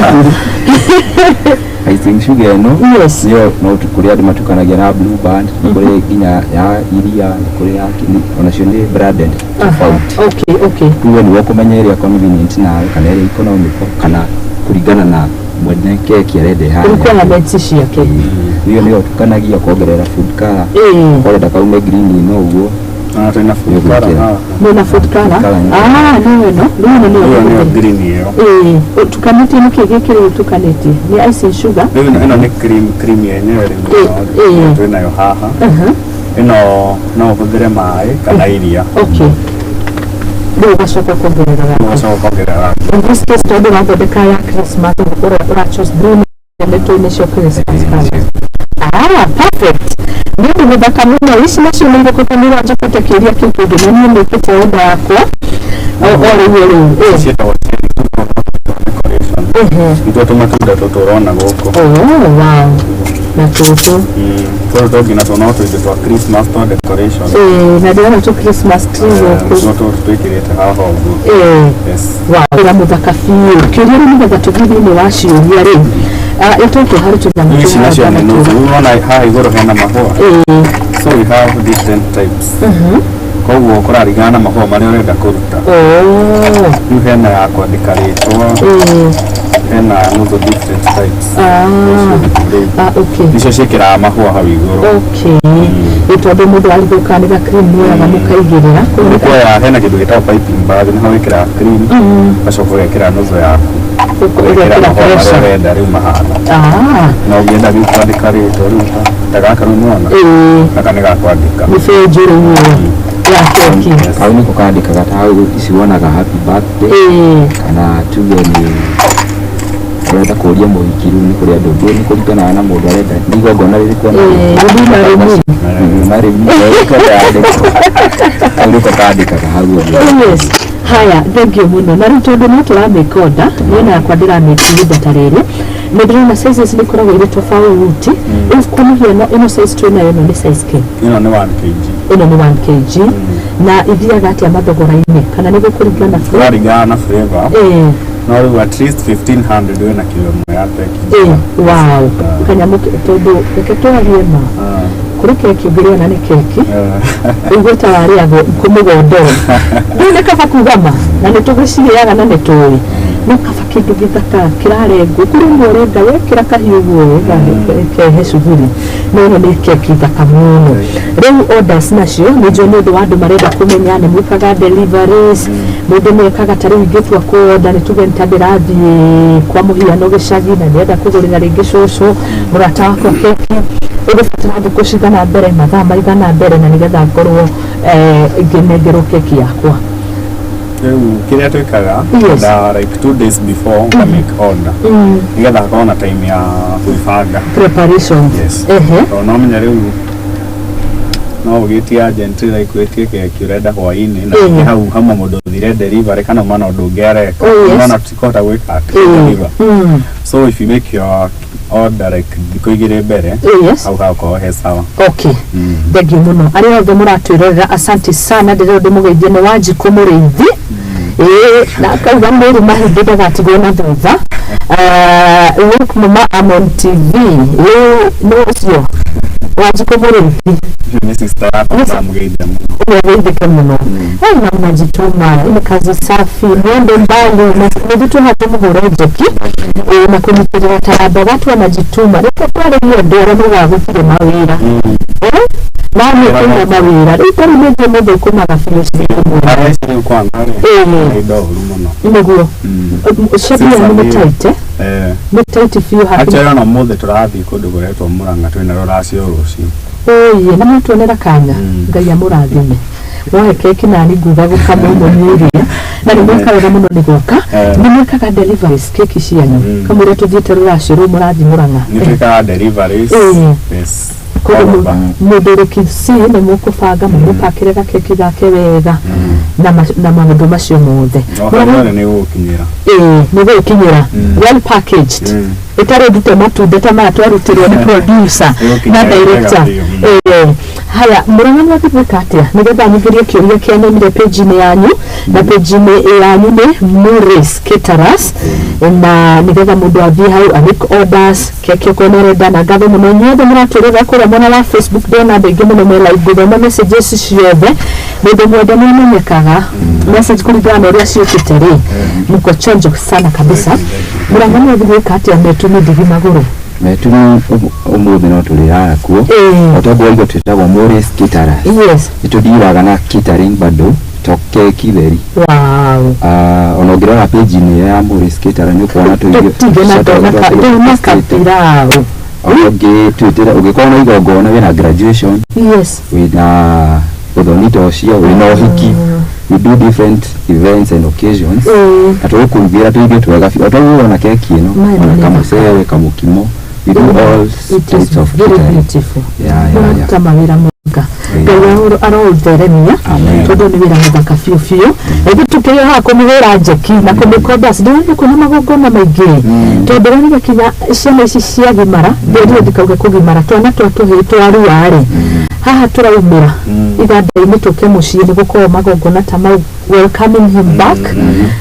Icing sugar ĩno nĩyo no kũrĩ andũ matukanagia na Blue Band, nĩ kũrĩ nginya ya iria, nĩ kũrĩ ya onacio nĩ branded tofauti. Rĩu we nĩwe ũkũmenya ĩrĩa convenient nawe kana ĩrĩa economical kana kũringana na mwene keki arenda ĩhana. Requirements ciake. Ĩyo nĩyo ũtukanagia ũkongerera food color. Ũrenda kaume green no ũguo. Na twĩna food color Nĩũgwĩkĩra. haha. Mwĩna food color? Color nĩ- Ah, nĩyo ĩno, rĩu ĩno nĩyo Ĩyo nĩyo ũhũthĩra. green ĩyo. Ĩĩ, ũtukanĩtie nĩkĩ gĩkĩ rĩu ũtukanĩtie? Nĩ icing sugar? Rĩu ĩno nĩ cream, cream yenyewe rĩu. Ĩno twĩnayo haha. Ĩno no ũhũthĩre maĩ kana iria. Okay, rĩu ũgacoka kuongerera rangi. Ũgacoka ũkongerera rangi. In this case, tondũ wathondeka ya Christmas, ũra choose green nĩtũ nĩcio Christmas colours. Ah, perfect, nĩ ũndũ mũthaka mũno. Ici nacio nĩ irĩkũ? Kamũira njokete kĩũria kĩu kĩngĩ, na niĩ nĩkĩte order yakwa o rĩu o rĩu. Ĩĩ. Ciĩtagwo cherry decoration. Nĩtuo tũmatunda tũtũ ũrona gũkũ. Oh, wow. Na tũtũ. Tũtũ tũngĩ natuo no tũindo twa Christmas twa decoration. Ĩĩ, na ndĩrona tũ Christmas tree gũkũ. No tũtũ twĩkĩrĩte haha ũguo. Yes. Wĩra mũthaka biũ. Kĩũria rĩu nĩgetha tũthiĩ thĩinĩ wa ciũria rĩ, ĩtũtũ harĩ tũnyamũ Ici nacio tũraranga nĩ natuo. nuthu. Ũrona haha igũrũ hena mahũa. So we have different types. Koguo kũraringana na mahũa marĩa ũrenda kũruta. Oh. Rĩu hena ya kwandĩka rĩtwa, hena nuthu different types. Rĩu Ah, okay. nicio ciĩkĩraga mahũa hau igũrũ. Okay. Ĩ tondũ mũndũ arigũka nĩ ga cream muoyaga mũkaigĩrĩra. Nĩ kuoya hena kĩndũ gĩtagwo piping bag, nĩho wĩkĩraga cream, ũgacoka ũgekĩra nuthu yaku, ũgekĩra ũgekĩra mahũa marĩa pressure. ũrenda rĩu mahana. Na ũngĩenda rĩu kwandĩka rĩtwa rĩu ta gaka rĩu nĩwona, gaka nĩ ga kwandĩka. Nĩ benjũ rĩu ĩyo ya keki. Yes. Kau nĩko kandĩkaga ta hau ici wonaga happy birthday kana tuge nĩ ũrenda kũria mũhiki, rĩu nĩ kũrĩ andũ angĩ, nĩ kũringanaga na mũndũ arenda nĩ igongona rĩrĩkũ. Rĩu marĩ. Marĩ kau nĩko kandĩkaga hau ũguo. Yes. Haya, thank you mũno. Na rĩu tondũ no tũramĩka order, niĩ na yakwa ndĩramĩka ihinda ta rĩrĩ, nĩ ndĩrona sizes nĩ ikoragwo irĩ tofauti. Rĩu kwa mũhiano ĩno size twĩnayo ĩno nĩ size kĩ? Ĩno nĩ 1 kg. Ĩno nĩ 1 kg. Na ithiaga atĩa mathogora-inĩ, kana nĩ gũkũringana na flavor? Kũraringana na flavor, no rĩu at least 1500 wĩna kilo ĩmwe ya keki. Wow, kanyamũ tondũ reke twarie ma, kũrĩ keki ũngĩrĩa na nĩ keki ũigue ta warĩagwo kũmũgondoro. Rĩu nĩ kaba kuga ma na nĩ tũgĩcirĩaga na nĩ tũĩ, no kaba kĩndũ gĩthaka kĩrarengwo kũrĩ ũmwe ũrenga wekĩra kahiũ ũguo kehe cuguri, no ĩno nĩ keki thaka mũno. Rĩu orders nacio nĩ njũĩ nĩ ũndũ wa andũ marenda kũmenya nĩ mwĩkaga deliveries, mũndũ nĩ ekaga ta rĩu ingĩtua kũorder, nĩ tuge ta ndĩrathiĩ kwa mũhiano gĩcagi na ndĩrenda kũgũrĩra rĩngĩ cũcũ mũrata wakwa keki, ũgũbatara thikũ cigana mbere, mathaa maigana mbere, na nĩgetha ngorwo ngĩnengerwo keki yakwa? Rĩu kĩrĩa twĩkaga, na like 2 days before ũka make order nĩgetha hakorwo na time ya gwĩbanga. Preparation. Yes. Tondũ no menya rĩu no ũgĩtie agent, like wĩtie keki ũrenda hwaĩ-inĩ na rĩngĩ hau hamwe mũndũ ũthire delivery kana uma na ũndũ ũngĩ areka. Nona tũtikũhota gwĩka atĩ deliver. So if you make your order like thikũ 2 mbere, hau hagakorwo he sawa. Okay, thengiũ mũno arĩa othe mũratwĩrorera, asante sana. Ndĩrero ndĩmũgeithie nĩ Wanjikũ Mũrĩithi, ĩĩ, na akauga mũru mahĩndĩ ndagatigwo na thutha. Look mama, I'm on TV. Ĩĩ, nĩ ũcio Wanjikũ Mũrĩithi. Ũcio nĩ sister yakwa, ndamũgeithia mũno. Umegeithĩke mũno. Hey, na mnajituma, ni kazi safi, mwende mbali nĩ tu hapo mũhũre njeki na kũnyitĩrĩra taranda, watu wanajituma. Reke twarĩrie andũ arĩa maugaga gũtirĩ mawĩra. Nani kwĩna mawĩra rĩu tarĩu nĩguo mũthũkũmaga biũ ciĩ Harĩa ici rĩu kwanza rĩ, nĩ indo ũru mũno. Nĩguo schedule yanyu nĩ tight, eh? Nĩ tight biũ hakuhĩ. Actually ona ũmũthĩ tũrathiĩ kũndũ kũretwo Mũrang'a, twĩna rũracio rũciũ. Oye, na mwatuonera kanya. Ngai amũrathime, wohe keki nani nguga gũkamũmũnyĩria na nĩ mweka wega mũno nĩ gũka. Nĩ mwĩkaga deliveries keki cianyu kamũrĩa tũthiĩte rũracio rũu mũrathiĩ Mũrang'a? Nĩ twĩkaga deliveries. Yes. Koguo All over. Mũndũ ũrĩ Kisii nĩ mũkũbanga mũmũpakĩre gakeki gake wega na maũndũ macio mothe. No harĩa ũrĩ nĩ gũgũkinyĩra. Ĩĩ, nĩ gũgũkinyĩra well packaged, ĩtarĩ ndute matunda ta maya twarutirwo nĩ producer Ĩgũkinyĩra na director. wega biũ. Ĩĩ. Haya, Mũrang'a mwathiĩ gwĩka atĩa nĩgetha nyingĩrie kĩũria kĩa nyonire page-inĩ yanyu, na page-inĩ yanyu nĩ Morris Caterers, na nĩgetha mũndũ athiĩ hau a make orders keki okorwo nĩ arenda. Na ngatho mũno inyuothe mũratwĩrora kũrĩa mwena wa Facebook, ndĩrona andũ aingĩ mũno me live, ngũthoma messages ciothe, mũndũ mwende nĩ amenyekaga message kũringana na ũrĩa ciũkĩte rĩ, mko chonjo sana kabisa. Mũrang'a mwathiĩ gwĩka atĩa metu nĩ ndigi magũrũ? Metu ũmũthĩ no tũrĩrara kuo. O toguo waigua twĩtagwo Morris Caterers, nĩ tũndiraga na catering bado to keki theri. Ona ũngĩrora page-inĩ ĩyo ya Morris Caterer nĩ ũkuona tũirio Tũtige na ndona kapirau. Ona ũngĩtwĩtĩra ũngĩkorwo na igongona, wĩna graduation, wĩna ũthoni ta ũcio, wĩna ũhiki, we do different events and occasions na tũgũkũrugĩra tũirio twega biũ o toguo ũrona keki ĩno, Maya ona nĩ kamũcere, kamũkimo, we do all It is types of very catering. beautiful. Yeah. Mũraruta mawĩra mwega. Ngai aroũtheremia. Amen. Tondũ nĩ wĩra mũthaka biũ biũ, na ithuĩ tũkĩrĩ haha kũmĩhũra njeki na kũmĩkomba ndĩrona kwĩna magongona maingĩ, tondũ ndĩronire kinya ciana ici ciagimara, ndĩrire ndikauge kũgimara, twana twa tũhĩĩ twarua rĩ, haha tũraumĩra iganda-inĩ tũke mũciĩ nĩ gũkorwo magongona ta mau, welcoming him back,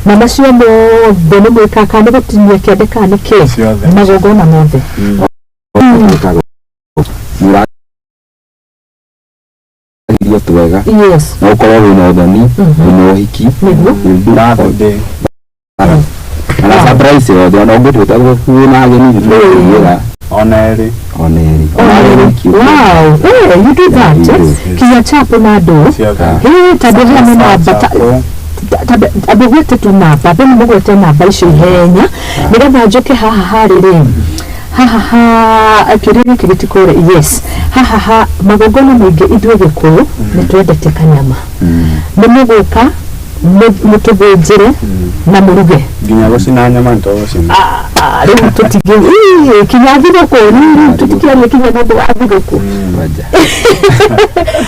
na macio mothe nĩ mwĩkaga kana nĩ gũtinia kĩande kana nĩ kĩ? Ciothe. Magongona mothe. Mũragirio twega. No ũkorwo wĩna ũthoni, wĩna ũhiki. Birthday. Na surprise yothe, ona ũngĩtuĩka wĩna ageni, nĩtũgũkugĩra. Ona erĩ. Ona erĩ, ona erĩ wiki. Wow, hey, you do that, We eh? do. Kinya chapo na andũ. Ciothe. Hey, tondũ heana namba Chapo. Andũ gwete tu namba, andũ nĩ mũgwete namba icio ihenya nĩgetha njũke haha harĩ rĩ, haha ha kĩũria gĩkĩ gĩtikũre. Yes, haha ha magongona maingĩ, ithuĩ Gĩkũyũ nĩ twendete kanyama, nĩ mũgũka mũtũthĩnjĩre na mũruge? Nginya gũcina nyama nĩtũgũcina. Ah, ah, rĩu tũtingĩ ii, kinya thigũkũ rĩu tũtikĩaria kinya nĩ ũndũ wa thigũkũ. Ngoja.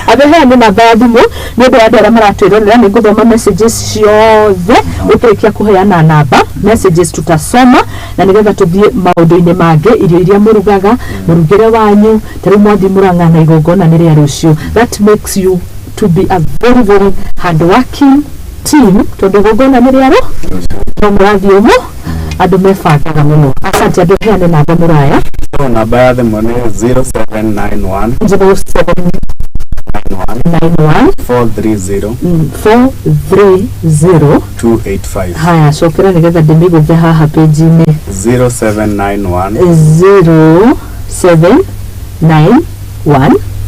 Andũ, heane namba ya thimũ nĩ ũndũ wa andũ arĩa maratwĩrorera. Nĩ ngũthoma messages ciothe ũkĩrĩkia kũheana namba. Messages tutasoma na nĩgetha tũthiĩ maũndũ-inĩ mangĩ, irio iria mũrugaga, mũrugĩre wanyu. Ta rĩu mwathiĩ Mũrang'a na igongona nĩ rĩa rũciũ, that makes you to be a very very hard working team, tondũ igongona nĩ rĩa rũ no mũrathiĩ ũmũ, andũ mebangaga mũno. Asante. Andũ, heane namba, mũraya. So namba ya thimũ nĩ 0791 07 91 430 430 285. Haya, cokera nĩgetha ndĩmĩgũthe haha page-inĩ. 0791 0791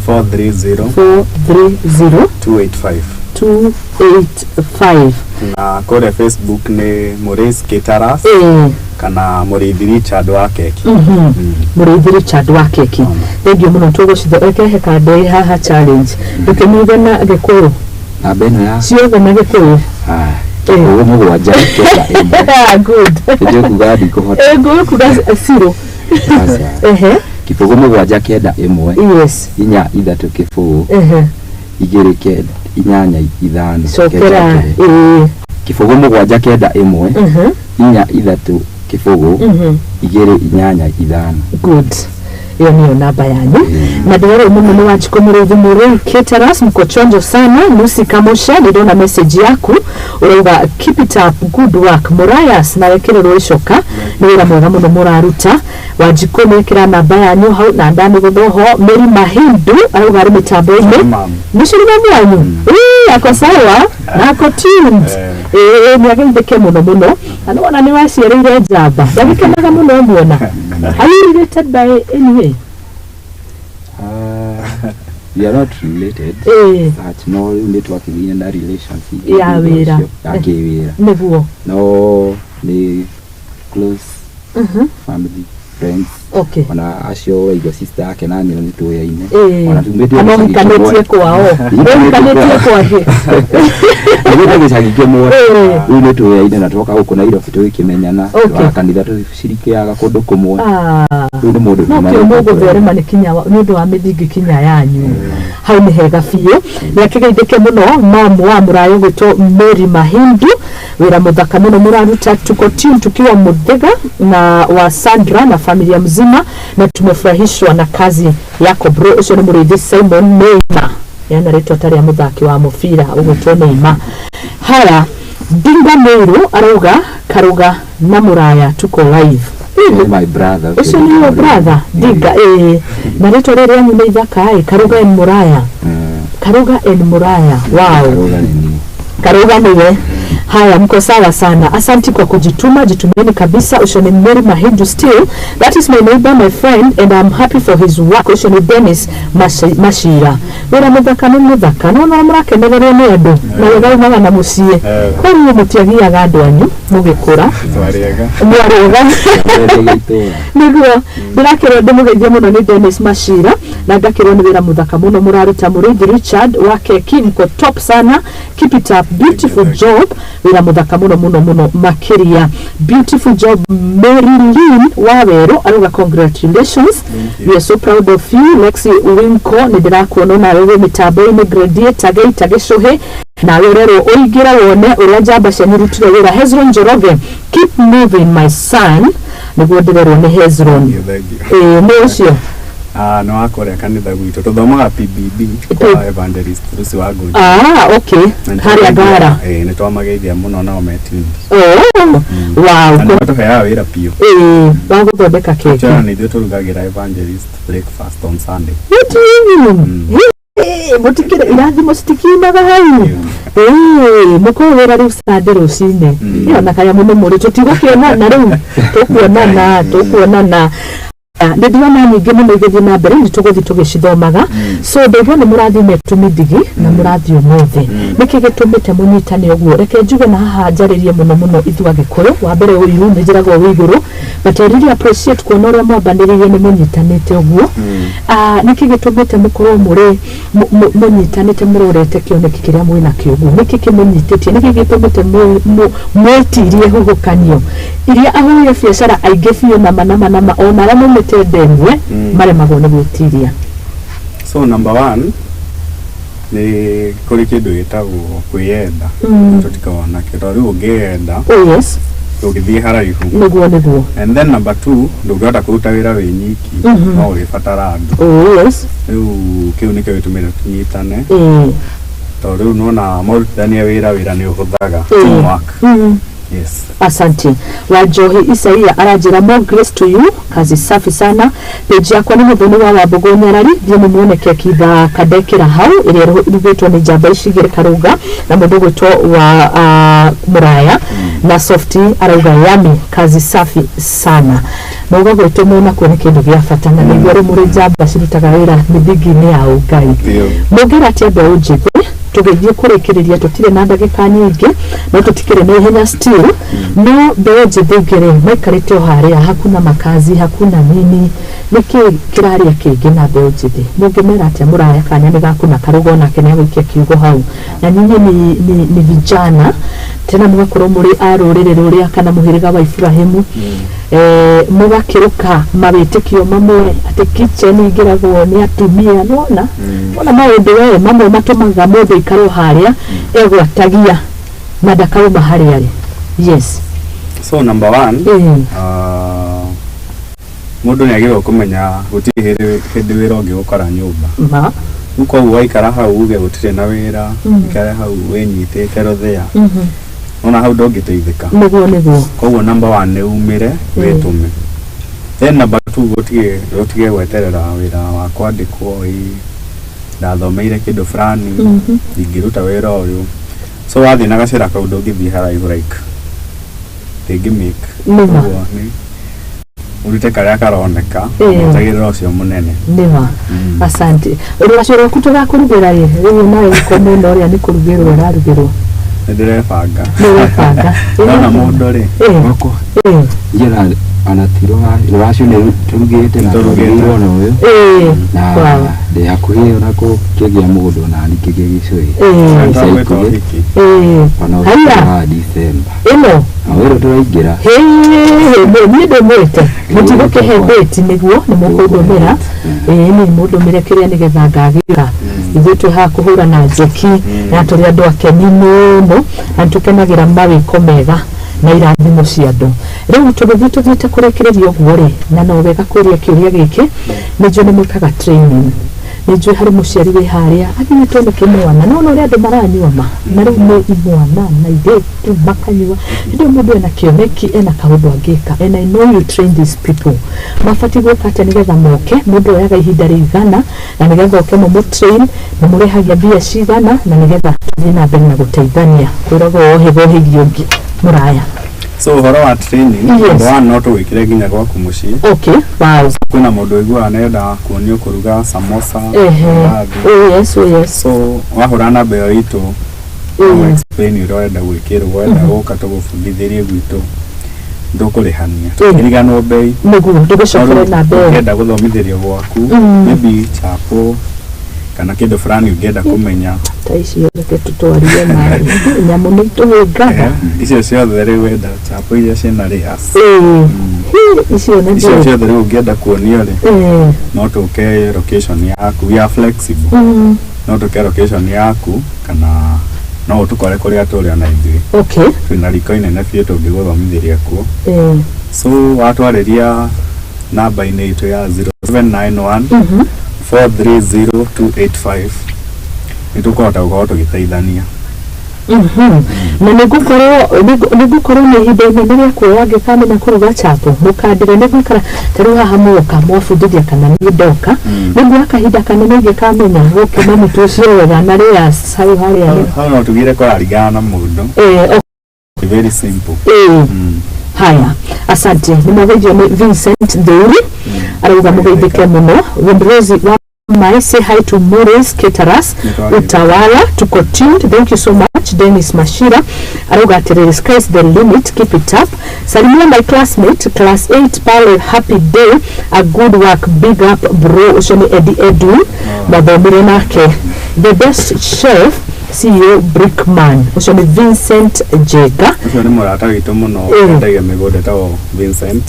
430 430 285. 285. Na kũrĩa Facebook nĩ Mũrĩis Caterers kana Mũrĩithi Richard wa keki. Mũrĩithi Richard wa keki, thengiũ mũno. Tũgũcitho ekehe kande haha challenge ndũkĩmĩige na Gĩkũyũ. Namba ĩno ya Ciothe na Gĩkũyũ. Ah, ũguo mũgwanja kenda ĩmwe. Ah, good. Nĩnjũĩ kuga ndikũhota. Ngũkuga zero. Aca. 079 1 4 3 0 2 8 8 5. Cokera. Ĩĩ. 079 1 4 3 0 2 8 5. Good, ĩyo nĩyo namba yanyu. Na ndĩrerwo mũno nĩ Wanjikũ Mũrĩithi Mũrĩi Caterers, mko chonjo sana. Lucy Kamosha, nĩndona message yaku, ũrauga keep it up, good work. Murayas nawe kĩrĩrwo icoka, nĩ wĩra mwega mũno mũraruta. Wanjikũ nĩ ĩkĩra namba yanyu hau na ndamĩgũthwo ho. Mary Mahindu arauga arĩ mĩtambo-inĩ. Mam. Mũciri mamu wanyu. Ĩĩ, ako sawa na ako tuned. Ĩĩ, nĩ ageithĩke mũno mũno, na nĩwona nĩ waciarĩire njamba, ndagĩkenaga mũno muona. Are you related by any way? We are not related such, no rĩu nĩ twakĩgĩire na relations ingĩ Ya thutha wĩra. ũcio, ya kĩwĩra. No nĩ close family friends. Ona acio ũraigua, sister yake na nyina nĩ tũyaine. Ona tumĩte Kana gĩcagi ũhikanĩtie kĩmwe. kwao? Ũhikanĩtie kwake? Tumĩte gĩcagi kĩmwe. Rĩu nĩ tũyaine na twoka gũkũ Nairobi tũgĩkĩmenyana. Wa kanitha tũcirikiaga kũndũ kũmwe. Rĩu nĩ mũndũ No kĩo tumanĩte. Mũgũtherema nĩ kinya nĩ ũndũ wa mĩthingi kinya yanyu hau, nĩ hega biũ. Nĩ akĩgeithĩke mũno mamu wa mũraya ũgwĩtwo Mary Mahindu, wĩra mũthaka mũno mũraruta. Tuko tune tukiwa Muthiga na wa Sandra na familia mzima, na tumefurahishwa na kazi yako bro. Ũcio nĩ mũrĩithi Simon Neymar, yana rĩtwa ta rĩa mũthaki wa mũbira ũgwĩtwo Neymar. Haya, Dinga Meiru arauga Karuga na mũraya tuko live. Nĩ my brother. Ũcio nĩ your brother Dinga? Ĩĩ, na rĩtwa rĩrĩ rĩanyu nĩ ithaka ĩ, Karuga and Mũraya. Karuga and Mũraya, wow. Karuga nĩ niĩ. Karuga niwe. Haya, mko sawa sana, asanti kwa kujituma, jitumeni kabisa. Ucio ni Mary Mahindu. Still, that is my neighbor, my friend, and I'm happy for his work. Ucio ni Dennis Mashira. Wĩra mũthaka, nĩ mũthaka, nona mũrakenererwo nĩ andũ na wega umaga na mũciĩ. Koguo mũtiagiaga andũ anyu mũgĩkũra? Twarĩega. Mwarĩega. Twendete itũũra. Nĩguo ndĩrakĩrwo ndĩmũgeithie mũno nĩ Dennis Mashira. Na ngakĩrwo nĩ wĩra mũthaka mũno mũraruta. Mũrĩithi Richard wa keki, mko top sana, keep it up, beautiful Thank you. job, wĩra mũthaka mũno mũno mũno makĩria, beautiful job. Mary Lynn wa Werũ arauga congratulations. Thank you. We are so proud of you. Lexi Winko, nĩ ndĩrakuona nawe wĩ mĩtambo-inĩ. Gladiator Geita Gĩcũhĩ, nawe ũrerwo ũingĩre wone ũrĩa njamba cianyu irutire wĩra. Hezron Njoroge, keep moving, my son, nĩguo ndĩrerwo nĩ Hezron. Thank you, thank you. Ĩĩ, nĩ ũcio. Ah, nĩ wa kũrĩa kanitha gwitũ tũthomaga PBB kwa Evangelist Lucy wa Ngũnja. Ah, okay. Na nĩ harĩa Ngara. Ĩĩ, nĩ twamageithia mũno, nao me tuned. Oh, wow. Na nĩ matũheaga wĩra biũ. Ĩĩ, wa gũthondeka keki. Tena nĩ ithuĩ tũrugagĩra Evangelist breakfast on Sunday. What do you mean? Hey, mũtikĩrĩ irathimo citikiumaga hau. Ĩĩ, mũkorwo wĩra rĩu Sunday rũcinĩ. Ĩyo na kaya mũno mũrĩ tũtigũkĩonana rĩu, tũkuonana tũkuonana. Nĩ ndĩrona nyingĩ mũno igĩthiĩ na mbere, nĩ tũgũthiĩ tũgĩcithomaga. So ndaigua nĩ mũrathiĩ Metumithigi na mũrathiĩ ũmũthĩ. Nĩkĩ gĩtũmĩte mũnyitane ũguo? Reke njuge na haha njarĩrie mũno mũno ithuĩ Agĩkũyũ. Wa mbere, ũiru nĩ njĩragwo wĩ igũrũ, but I really appreciate kuona ũrĩa mwambanĩrĩirie nĩ mũnyitanĩte ũguo. Ah, nĩkĩ gĩtũmĩte mũkorwo mũrĩ mũnyitanĩte mũrorete kĩoneki kĩrĩa mwĩnakĩo ũguo? Nĩkĩ kĩmũnyitĩtie? Nĩkĩ gĩtũmĩte mwĩtirie huhũkanio iria ahũri a biacara aingĩ biũ nama nama nama ona arĩa maumĩte ndemwe maremagwo nĩ gwĩtiria? So number one, nĩ kũrĩ kĩndũ gĩtagwo kwĩyenda. Tũtikoragwo nakĩo tondũ rĩu ũngĩyenda Oh yes. ndũngĩthiĩ haraihu. Nĩguo. And then number two, ndũngĩhota kũruta wĩra wĩ nyiki, no ũrĩbatara andũ. Oh yes. Rĩu kĩu nĩkĩo gĩtũmĩte tũnyitane, tondũ rĩu nona marutithania wĩra, wĩra nĩ ũhũthaga. Teamwork. Yes. Asante. Wanjohi Isaia aranjĩra more grace to you, kazi safi sana. Page yakwa nĩ Mũthoni wa Wambũgũ Nyarari, thiĩ mũmuone keki thaka ndekĩra hau ĩrĩa ĩrugĩtwo nĩ njamba ici igĩrĩ, Karũga na mũndũ ũgwĩtwo wa Mũraya na Softy. Arauga yummy, kazi safi sana. Mauga gwĩtũmwo nakuo nĩ kĩndũ gĩa bata, na nĩguo rĩu mũrĩ njamba cirutaga wĩra mĩthingi-inĩ ya ũngai. Biũ. Mũngĩra atĩa mbeũ njĩthĩ? Tũgĩthiĩ kũrĩkĩrĩria, tũtirĩ na ndagĩka nyingĩ, no tũtikĩrĩ na ihenya still. No mbeũ njĩthĩ ingĩ rĩ, maikarĩte o harĩa, hakuna makazi, hakuna nini, nĩkĩ kĩrarĩa kĩngĩ na mbeũ njĩthĩ? Mũngĩmera atĩa? Mũraya kanya nĩ gaku na Karũga onake nĩ agũikia kiugo hau. Na nyinyi ni vijana tena, mũgakorwo mũrĩ a rũrĩrĩ rũrĩa kana mũhĩrĩga wa Ibrahimu, mũgakĩrũka mawĩtĩkio mamwe atĩ kitchen ingĩragwo nĩ atumia. Nona wona maũndũ we mamwe matũmaga mũndũ aikare o harĩa egwatagia na ndakauma harĩa arĩ. Yes. So number one, mũndũ nĩ agĩrĩirwo kũmenya gũtirĩ hĩndĩ wĩra ũngĩgũkora nyũmba. Ma. Rĩu koguo waikara hau uge gũtirĩ na wĩra, ũikare hau wĩnyitĩte rũthĩa, ona hau ndũngĩteithĩka. Nĩguo. Koguo number one nĩ umĩre wĩtũme. Then number two, gũtige gweterera wĩra wa kwandĩkwo, ĩ ndathomeire kĩndũ fulani, ndingĩruta wĩra ũyũ. So wathiĩ na gacĩra kau ndũngĩthiĩ haraihu, like ndĩngĩ make. Nĩma. Koguo nĩ ũrute karĩa karoneka, wetagĩrĩra ũcio mũnene. Nĩma, asante. Rũracio rwaku tũgakũrugĩra rĩ? Rĩu nawe gũko mũno ũrĩa nĩ kũrugĩrwo ũrarugĩrwo. Nĩ ndĩrebanga. Nĩ ũrebanga. Ndona mũndũ rĩ, Gwakwa njĩra ona ti rũracio nĩ tũrugĩte na Tũrugĩte. tũrugĩirwo na ũyũ na Wow. ndĩ hakuhĩ ona kũkĩgĩa mũndũ ona niĩ kĩgĩe gĩcũĩ. Ĩĩ. Ica Twagwĩtwo ikuhĩ. ũhiki. Ona Haiya. ũhiki wa December Ĩno na wĩrũ tũraingĩra. Niĩ ndĩmwĩte mũtigũkĩhe date, nĩguo nĩ mũkũndũmĩra. Ĩĩ, nĩ mũndũmĩre kĩrĩa nĩgetha ngagĩra. Ithuĩ twĩ haha kũhũra na njeki na tũrĩ andũ akeni mũno na nĩtũkenagĩra mawĩko mega na irathimo cia andũ. Rĩu tũgĩthiĩ tũthiĩte kũrĩkĩrĩria ũguo rĩ, na no wega kũria kĩũria gĩkĩ. Nĩ njũĩ nĩ mwĩkaga training, nĩ njũĩ harĩ mũciari wĩ harĩa aginyĩtwo nĩ kĩmwana no ũrĩa andũ maranyua ma na rĩu nĩ imwana na airĩtu makanyua. Hĩndĩ ĩyo mũndũ ena kĩoneki, ena kaũndũ angĩka, and I know you train these people. Mabatiĩ gwĩka atĩa nĩgetha moke? Mũndũ oyaga ihinda rĩigana na nĩgetha oke mũmũ-train? Nĩ mũrĩhagia mbia cigana na nĩgetha tũthiĩ na mbere na gũteithania? Kwĩragwo wohĩga ũhĩgie ũngĩ. Mũraya. So ũhoro wa training, Yes. number one, no tũgwĩkĩre nginya gwaku mũciĩ. Okay, wow. Kwĩna mũndũ ũiguaga nĩendaga kuonio kũruga samosa, mandazi. Oh yes. So wahũra namba ĩyo itũ, explain ũrĩa ũrenda gwĩkĩrwo, wenda gũka tũgũbundithĩrie gwitũ. Ndũkũrĩhania tũkĩriganwo mbei. Nĩguo ndĩgũcokere na mbere. Ũngĩenda gũthomithĩrio gwaku, maybe chapo kana kĩndũ fulani ũngĩenda kũmenya. Ta icio reke tũtwarie maĩ, nyamũ nĩ itũhĩngaga. Icio ciothe rĩu wenda chapo iria ciĩna layers. Ĩĩ. Hi, icio nĩ Icio njũĩ. ciothe rĩu ũngĩenda kuonio rĩ, no tũke location yaku. We are flexible. No tũke location yaku kana no ũtũkore kũrĩa tũrĩ ona ithuĩ. Twĩna riko inene biũ tũngĩgũthomithĩria kuo. So watwarĩria namba-inĩ itũ ya 0791 430285, nĩ tũkũhota gũkorwo tũgĩteithania. Na nĩngũkorwo na ihinda inene rĩa kuoya ngĩkamenya kũruga chapo mũkandĩre. Nĩngũikara ta rĩu haha muoka mwabundithia kana niĩ ndoka, nĩnguoya kahinda kanene ingĩkamenya gũkima mũtu ũcio wega na layers hau harĩa. Hau no tugire kũraringana na mũndũ. Very simple. Haya, asante. Nĩ mwageithio nĩ Vincent Theuri, arauga mũgeithĩke mũno. Windrosi wa Mai, say hi to Maurice Caterers. Nĩtwagĩrĩire. Utawala, tuko tuned, thank you so much. Dennis Mashira arauga atĩrĩrĩ, sky's the limit, keep it up. Salimia my classmate, class 8 pale, happy day, a good work, big up bro. Ũcio nĩ Eddie Edwin, mathomire nake. The best chef, CEO Brickman, ũcio nĩ Vincent Jega. Ũcio nĩ mũrata witũ mũno, endagia mĩgũnda, etagwo Vincent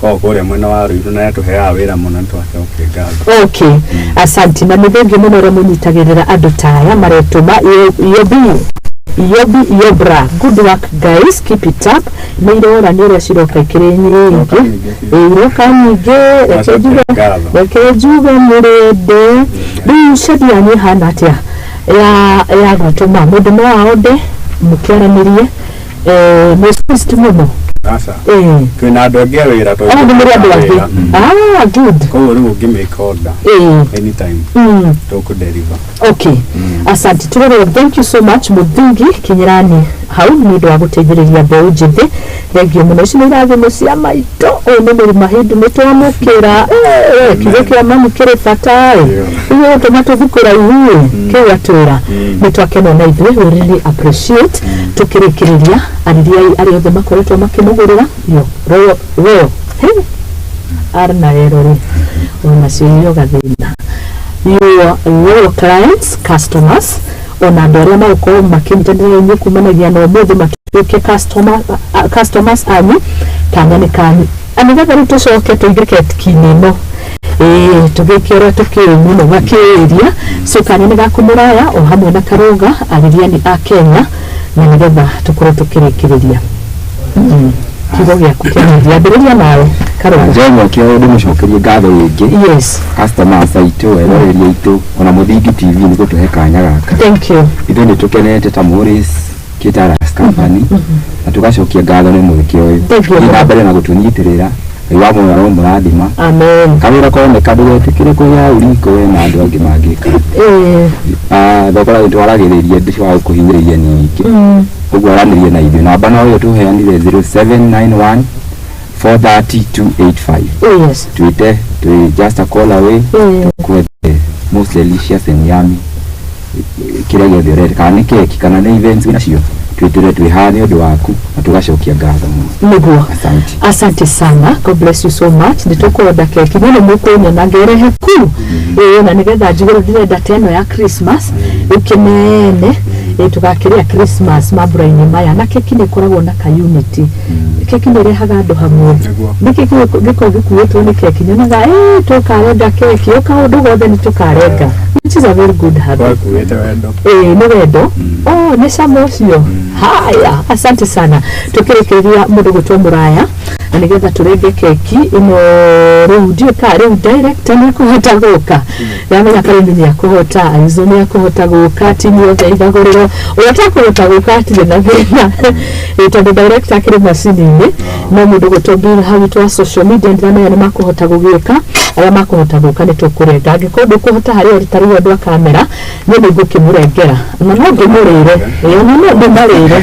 korwo kũrĩa mwena wa Ruiru, na atũheaga wĩra mũno, nĩ twacokia ngatho. Okay, asante na nĩ thengiũ mũno ũrĩa mũnyitagĩrĩra andũ ta aya maretũma. Yobi Yobi Yobra, good work guys, keep it up. Nĩ irora nĩ ũrĩa ciroka ikĩrĩ nyingĩ. Iroka nyingĩ biũ. Ĩ, iroka nyingĩ, reke Twacokia njuge. ngatho. Reke njuge mũrĩndĩ rĩu cendi yanyu ĩhana atĩa ya gwĩtũma mũndũ no aonde mũkĩaranĩrie, mwĩ squeezed mũno? Aca. Twĩna andũ angĩ a wĩra. Oh, nĩ mũrĩ andũ angĩ. Ah, good. Koguo rĩu ũngĩ make order anytime, tũkũ deliver. Okay, asante. Turere, thank you so much Muthingi Kinyirani hau nĩ ũndũ wa gũteithĩrĩria mbeũ njĩthĩ, thengio mũno. Ici nĩ irathimo cia maitũ, ũyũ nĩ mũrĩma hĩndĩ nĩ twamũkĩra. Kiugo kĩa mamu kĩrĩ bata ĩ. Ithuĩ gũtũma tũthiĩ kũraihu ĩ, kĩu atwĩra nĩ twakena na ithuĩ, we really appreciate. Tũkĩrĩkĩrĩria, arĩriai arĩa othe makoretwo makĩmũgũrĩra yo royal royal. Hey, R na L rĩ, onacio iyo gathĩna. Your loyal clients, customers, ona andũ arĩa magũkorwo makĩnyitanĩra na inyuĩ kumanagia na ũmũthĩ matuĩke customers anyu, kanya nĩ kanyu. Na nĩgetha rĩu tũcoke tũingĩre keki-inĩ ĩno, ĩĩ, tũgĩke ũrĩa tũkĩũĩ mũno makĩria. So kanya nĩ gaku mũraya o hamwe na Karũga, arĩria a Kenya, na nĩgetha tũkorwo tũkĩrĩkĩrĩria. Kiugo gĩaku kĩa mũthia, ambĩrĩria nawe, Karũga. Njemwa kĩo ndĩmũcokerie ngatho rĩngĩ, customers aitũ, eroreri aitũ, ona Mũthingi TV nĩ gũtũhe kanya gaka. Thank you. Ithuĩ nĩ tũkenete ta Morris Caterers Company na tũgacokia ngatho nĩ mweke ũyũ. Thank you. Thiĩ na mbere na gũtũnyitĩrĩra, Ngai wa muoyo aromũrathima. Amen. Kawĩra koneka ndũgetĩkĩre kũrĩa hau riko we na andũ angĩ mangĩka. Thogora nĩ twaragĩrĩria, ndĩcoka gũkũhinyĩrĩria ningĩ. Ũguo aranĩria na ithuĩ namba no ĩyo tũheanire, 0791 430 285. Twĩte, twĩ just a call away. Tũkwethe most delicious and yummy kĩrĩa gĩothe ũrenda, kana nĩ keki kana nĩ events nacio, twĩtĩre, twĩ haha nĩ ũndũ waku na tũgacokia ngatho mũno. Nĩguo. Asante. Asante sana, God bless you so much. Nĩ tũkwenda keki no nĩ mũkũnyona ngerehe ku, ĩĩ, na nĩgetha njigue rĩu ndĩrenda ta ĩno ya Christmas rĩu kĩnene, ĩĩ, tũgakĩrĩa Christmas mambura-inĩ maya. Na keki nĩ ĩkoragwo na ka unity, keki nĩ ĩrehaga andũ hamwe. Nĩkĩ gĩkoragwo gĩkuĩtwo nĩ keki, nyonaga ĩĩ tũkarenga keki o kaũndũ gothe nĩ tũkarenga, which is a very good habit. Twakuĩte wendo. Ĩĩ, nĩ wendo, oh, nĩ cama ũcio. Haya, asante sana. Tũkĩrĩkĩrĩria mũndũ gwĩtwo Mũraya, na nĩgetha tũrenge keki ĩno rĩu, ndiũĩ kana rĩu director nĩ akũhota gũka. Ndamenya Karĩmi nĩ akũhota, Aizo nĩ akũhota gũka, timu yothe ya Ithagũrĩro. Ũrĩa ũtakũhota gũka atirĩ na thĩna. Ĩĩ, tondũ director akĩrĩ macini-inĩ, no mũndũ gwĩtwo Bill hau witũ wa social media, ndĩramenya nĩ makũhota gũgĩka. Arĩa makũhota gũka nĩ tũkũrenga, angĩkorwo ndũkũhota harĩa ũrĩ, ta rĩu andũ a kamera, niĩ nĩ ngũkĩmũrengera na no ndĩmũrĩre. Ĩĩ, ona no ndĩmarĩre.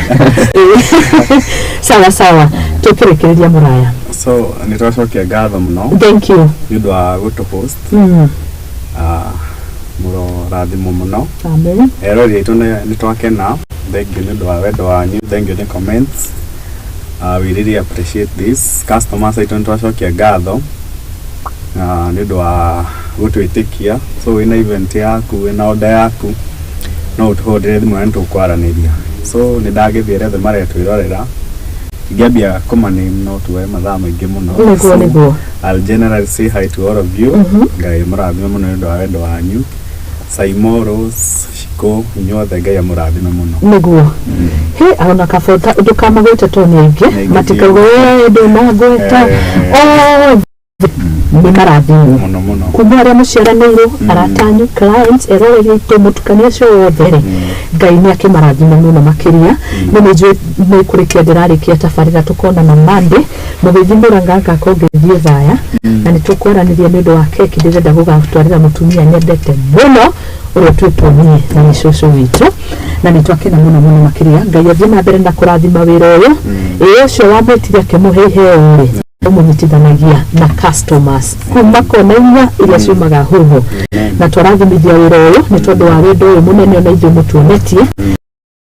Ĩĩ. Sawa sawa, tũkĩrĩkĩrĩria, Mũraya. So nĩ twacokia ngatho mũno Thank you. Nĩ ũndũ wa gũtũ host. Mũrorathimwo mũno. Amen. Eroreri aitũ, nĩ twakena, thank you nĩ ũndũ wa wendo wanyu, thank you nĩ comments. We really appreciate this. Customers aitũ nĩ twacokia ngatho nĩ ũndũ wa gũtwĩtĩkia. So wĩna event yaku, wĩna order yaku, no ũtũhũrĩre thimũ na nĩ tũkwaranĩria. So nĩ ndagĩthiĩ arĩa othe maretwĩrorera, ingĩambia kũmaname no tuoe mathaa maingĩ mũno. Nĩguo. So, Nĩguo. I'll generally say hi to all of you. Ngai mũrathime mũno nĩ ũndũ wa wendo wanyu. Saimo, Rose, Shiko, inyuothe Ngai amũrathime mũno. Nĩguo, he ona kabota ndũkamagwete tondũ nĩ aingĩ. Nĩ aingĩ. Matikauga we ndũnangweta. Eh. Othe nĩ marathimwo. Mũno mũno. Kuma arĩa mũciaranĩirwo, arata anyu, clients, eroreri aitũ, mũtukania ũcio wothe rĩ, Ngai nĩ akĩmarathime mũno makĩria. Nĩ njũĩ nĩ kũrĩkia ndĩrarĩkia tabarĩra, tũkonana Monday. Mũgĩthiĩ mũranga ngakorwo ngĩthiĩ thaya na nĩ tũkwaranĩria nĩ ũndũ wa keki ndĩrenda gũgatwarĩra mũtumia nyendete mũno ũrĩa ũtuĩtwo niĩ na nĩ cũcũ witũ, na nĩ twakena mũno mũno makĩria. Ngai athiĩ na mbere na kũrathima wĩra ũyũ. Ĩĩ, ũcio wamwĩtire akĩmũhe iheo rĩ, ũmũnyitithanagia na customers kuma kona inya iria ciumaga huho, na twarathimithia wĩra ũyũ nĩ tondũ wa wendo ũyũ mũnene ona ithuĩ mũtuonetie.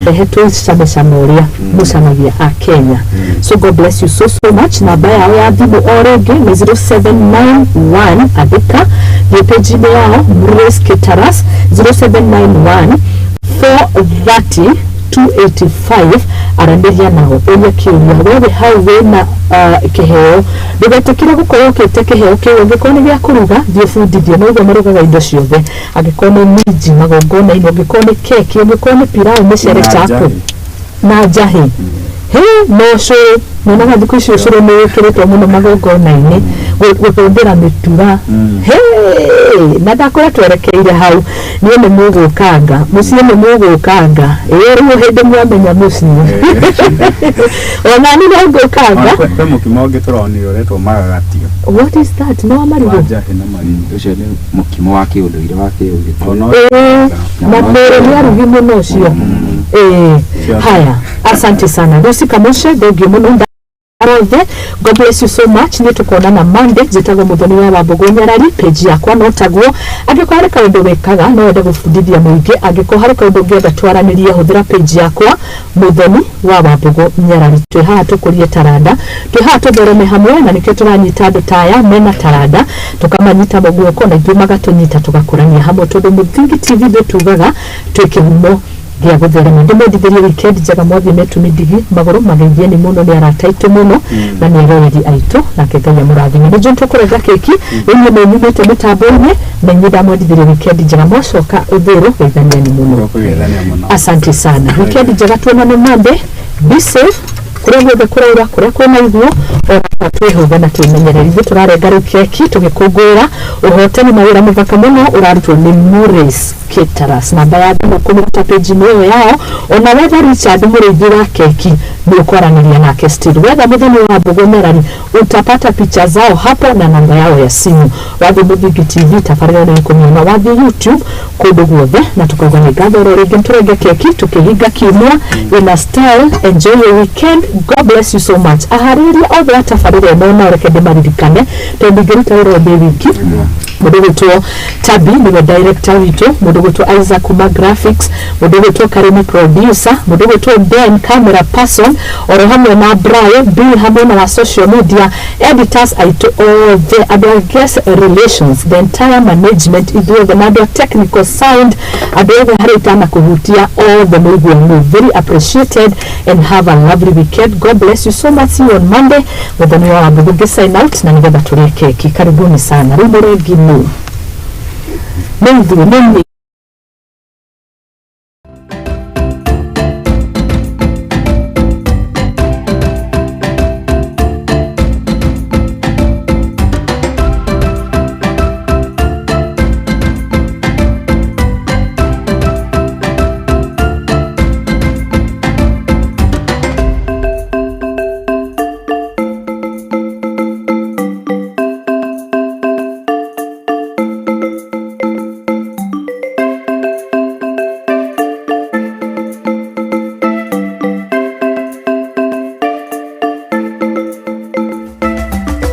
Rehe twĩcamecame ũrĩa mũcamagia a Kenya. So God bless you so so much. Namba yao ya thimũ o rĩngĩ nĩ 0791, andĩka, thiĩ page-inĩ yao Mures Caterers, 0791 430 285. Aranĩria nao, ũria kĩũria. Wewe hau wĩna kĩheo, ndũgetĩkĩre gũkorwo ũkĩte kĩheo kĩu. Angĩkorwo nĩ gĩa kũruga, thiĩ ũbundithio, no ũguo marugaga indo ciothe. Angĩkorwo nĩ minji magongona-inĩ, angĩkorwo nĩ keki, angĩkorwo nĩ pilau, mĩcere, Na chapo njahi. Na njahĩ he na ũcũrũ. Nyonaga thikũ ici ũcũrũ nĩ wĩkĩrĩtwo mũno magongona-inĩ, gũthũmbĩra mĩtura. He na ndakũrĩa twerekeire hau, niĩ nĩ mũgũkanga mũciĩ, nĩ mũgũkanga. Ĩĩ, rĩu hĩndĩ mwamenya mũciĩ ona nĩ no ngũkanga. Ona kwĩ mũkimo ũngĩ tũronire ũretwo magagatio. What is that? Nĩ wa Wa marigũ? njahĩ na marigũ. Ũcio nĩ mũkimo wa kĩũndũire wa kĩũgĩkũyũ. Ona Ĩĩ, na mwĩrĩ nĩ arugi mũno ũcio. Ĩĩ. Ciothe. Haya, asante sana Lucy Kamoshe, thengio mũno othe. God bless you so much. Nĩ tũkonana Monday. Njĩtagwo Mũthoni wa Wambũgũ Nyarari, page yakwa no taguo. Angĩkorwo harĩ kaũndũ wĩkaga no wende gũbundithia mũingĩ, angĩkorwo harĩ kaũndũ ũngĩenda twaranĩrie, hũthĩra page yakwa Mũthoni wa Wambũgũ Nyarari. Twĩ haha tũkũrie taranda, twĩ haha tũthereme hamwe, na nĩkĩo tũranyita andũ ta aya mena taranda, tũkamanyita guoko na ithuĩ magatũnyita, tũgakũrania hamwe, tondũ Mũthingi TV ithuĩ tugaga twĩ kĩhumo gĩa gũtherema. Ndĩmwendithĩrie weekend njega. Mwathiĩ metumi ndigi magũrũ, mageithie nĩ mũno, nĩ arata aitũ mũno na nĩ eroreri aitũ. Nake Ngai amũrathime. Nĩ njũĩ tũkũrenga keki rĩu, nĩ nyumĩte mĩtambo-inĩ na inyuĩ ndamwendithĩrie weekend njega. Mwacoka ũthĩrũ, geithaniani mũno. Kũgeithania mũno. Asante sana, weekend njega, tuonane Monday. Be safe kũrĩa guothe kũraura, kũrĩa kwĩna iguo, ona twĩhũge na twĩmenyerere. Ithuĩ tũrarenga rĩu keki tũgĩkũngũĩra ũhotani na wĩra mũthaka mũno ũrarutwo nĩ Morris Caterers. Namba ya thimũ kũmĩruta page-inĩ ĩyo yao. Ona wetha Richard mũrĩithi wa keki, nĩ ũkwaranĩria nake. Still wetha Mũthoni wa Mbũgũ Merari, utapata picha zao hapo na namba yao ya simu. Wathiĩ Mũthingi TV, tabarĩra nĩ ũkũmĩona, wathiĩ YouTube, kũndũ guothe. Na tukauga nĩ ngatho oro rĩngĩ. Tũrenge keki tũkĩhinga kiumia ina style. Enjoy your weekend. God bless you so much. Aharĩrĩria othe a tabarĩra ĩno, no reke ndĩmaririkane tondũ ndingĩruta wĩra ũndĩ wiki. Mũndũ gwĩtwo Tabi nĩwe director witũ, mũndũ gwĩtwo Isaac kuma graphics, mũndũ gwĩtwo Karimi producer, mũndũ gwĩtwo Ben camera person, oro hamwe na Brian Bill hamwe na wa social media editors aitũ othe, andũ a guest relations, the entire management, ithuothe na andũ a technical sound, andũ othe harĩa itana kũhutia, othe mũigue nĩ very appreciated and have a lovely weekend. God bless you so much. See you on Monday. Mũthoni wa Wambũgũ ngĩ sign out na nĩgetha tũrĩe keki. Karibuni sana. Rĩu mũrengi nũ? Nĩ ithuĩ, nĩ niĩ.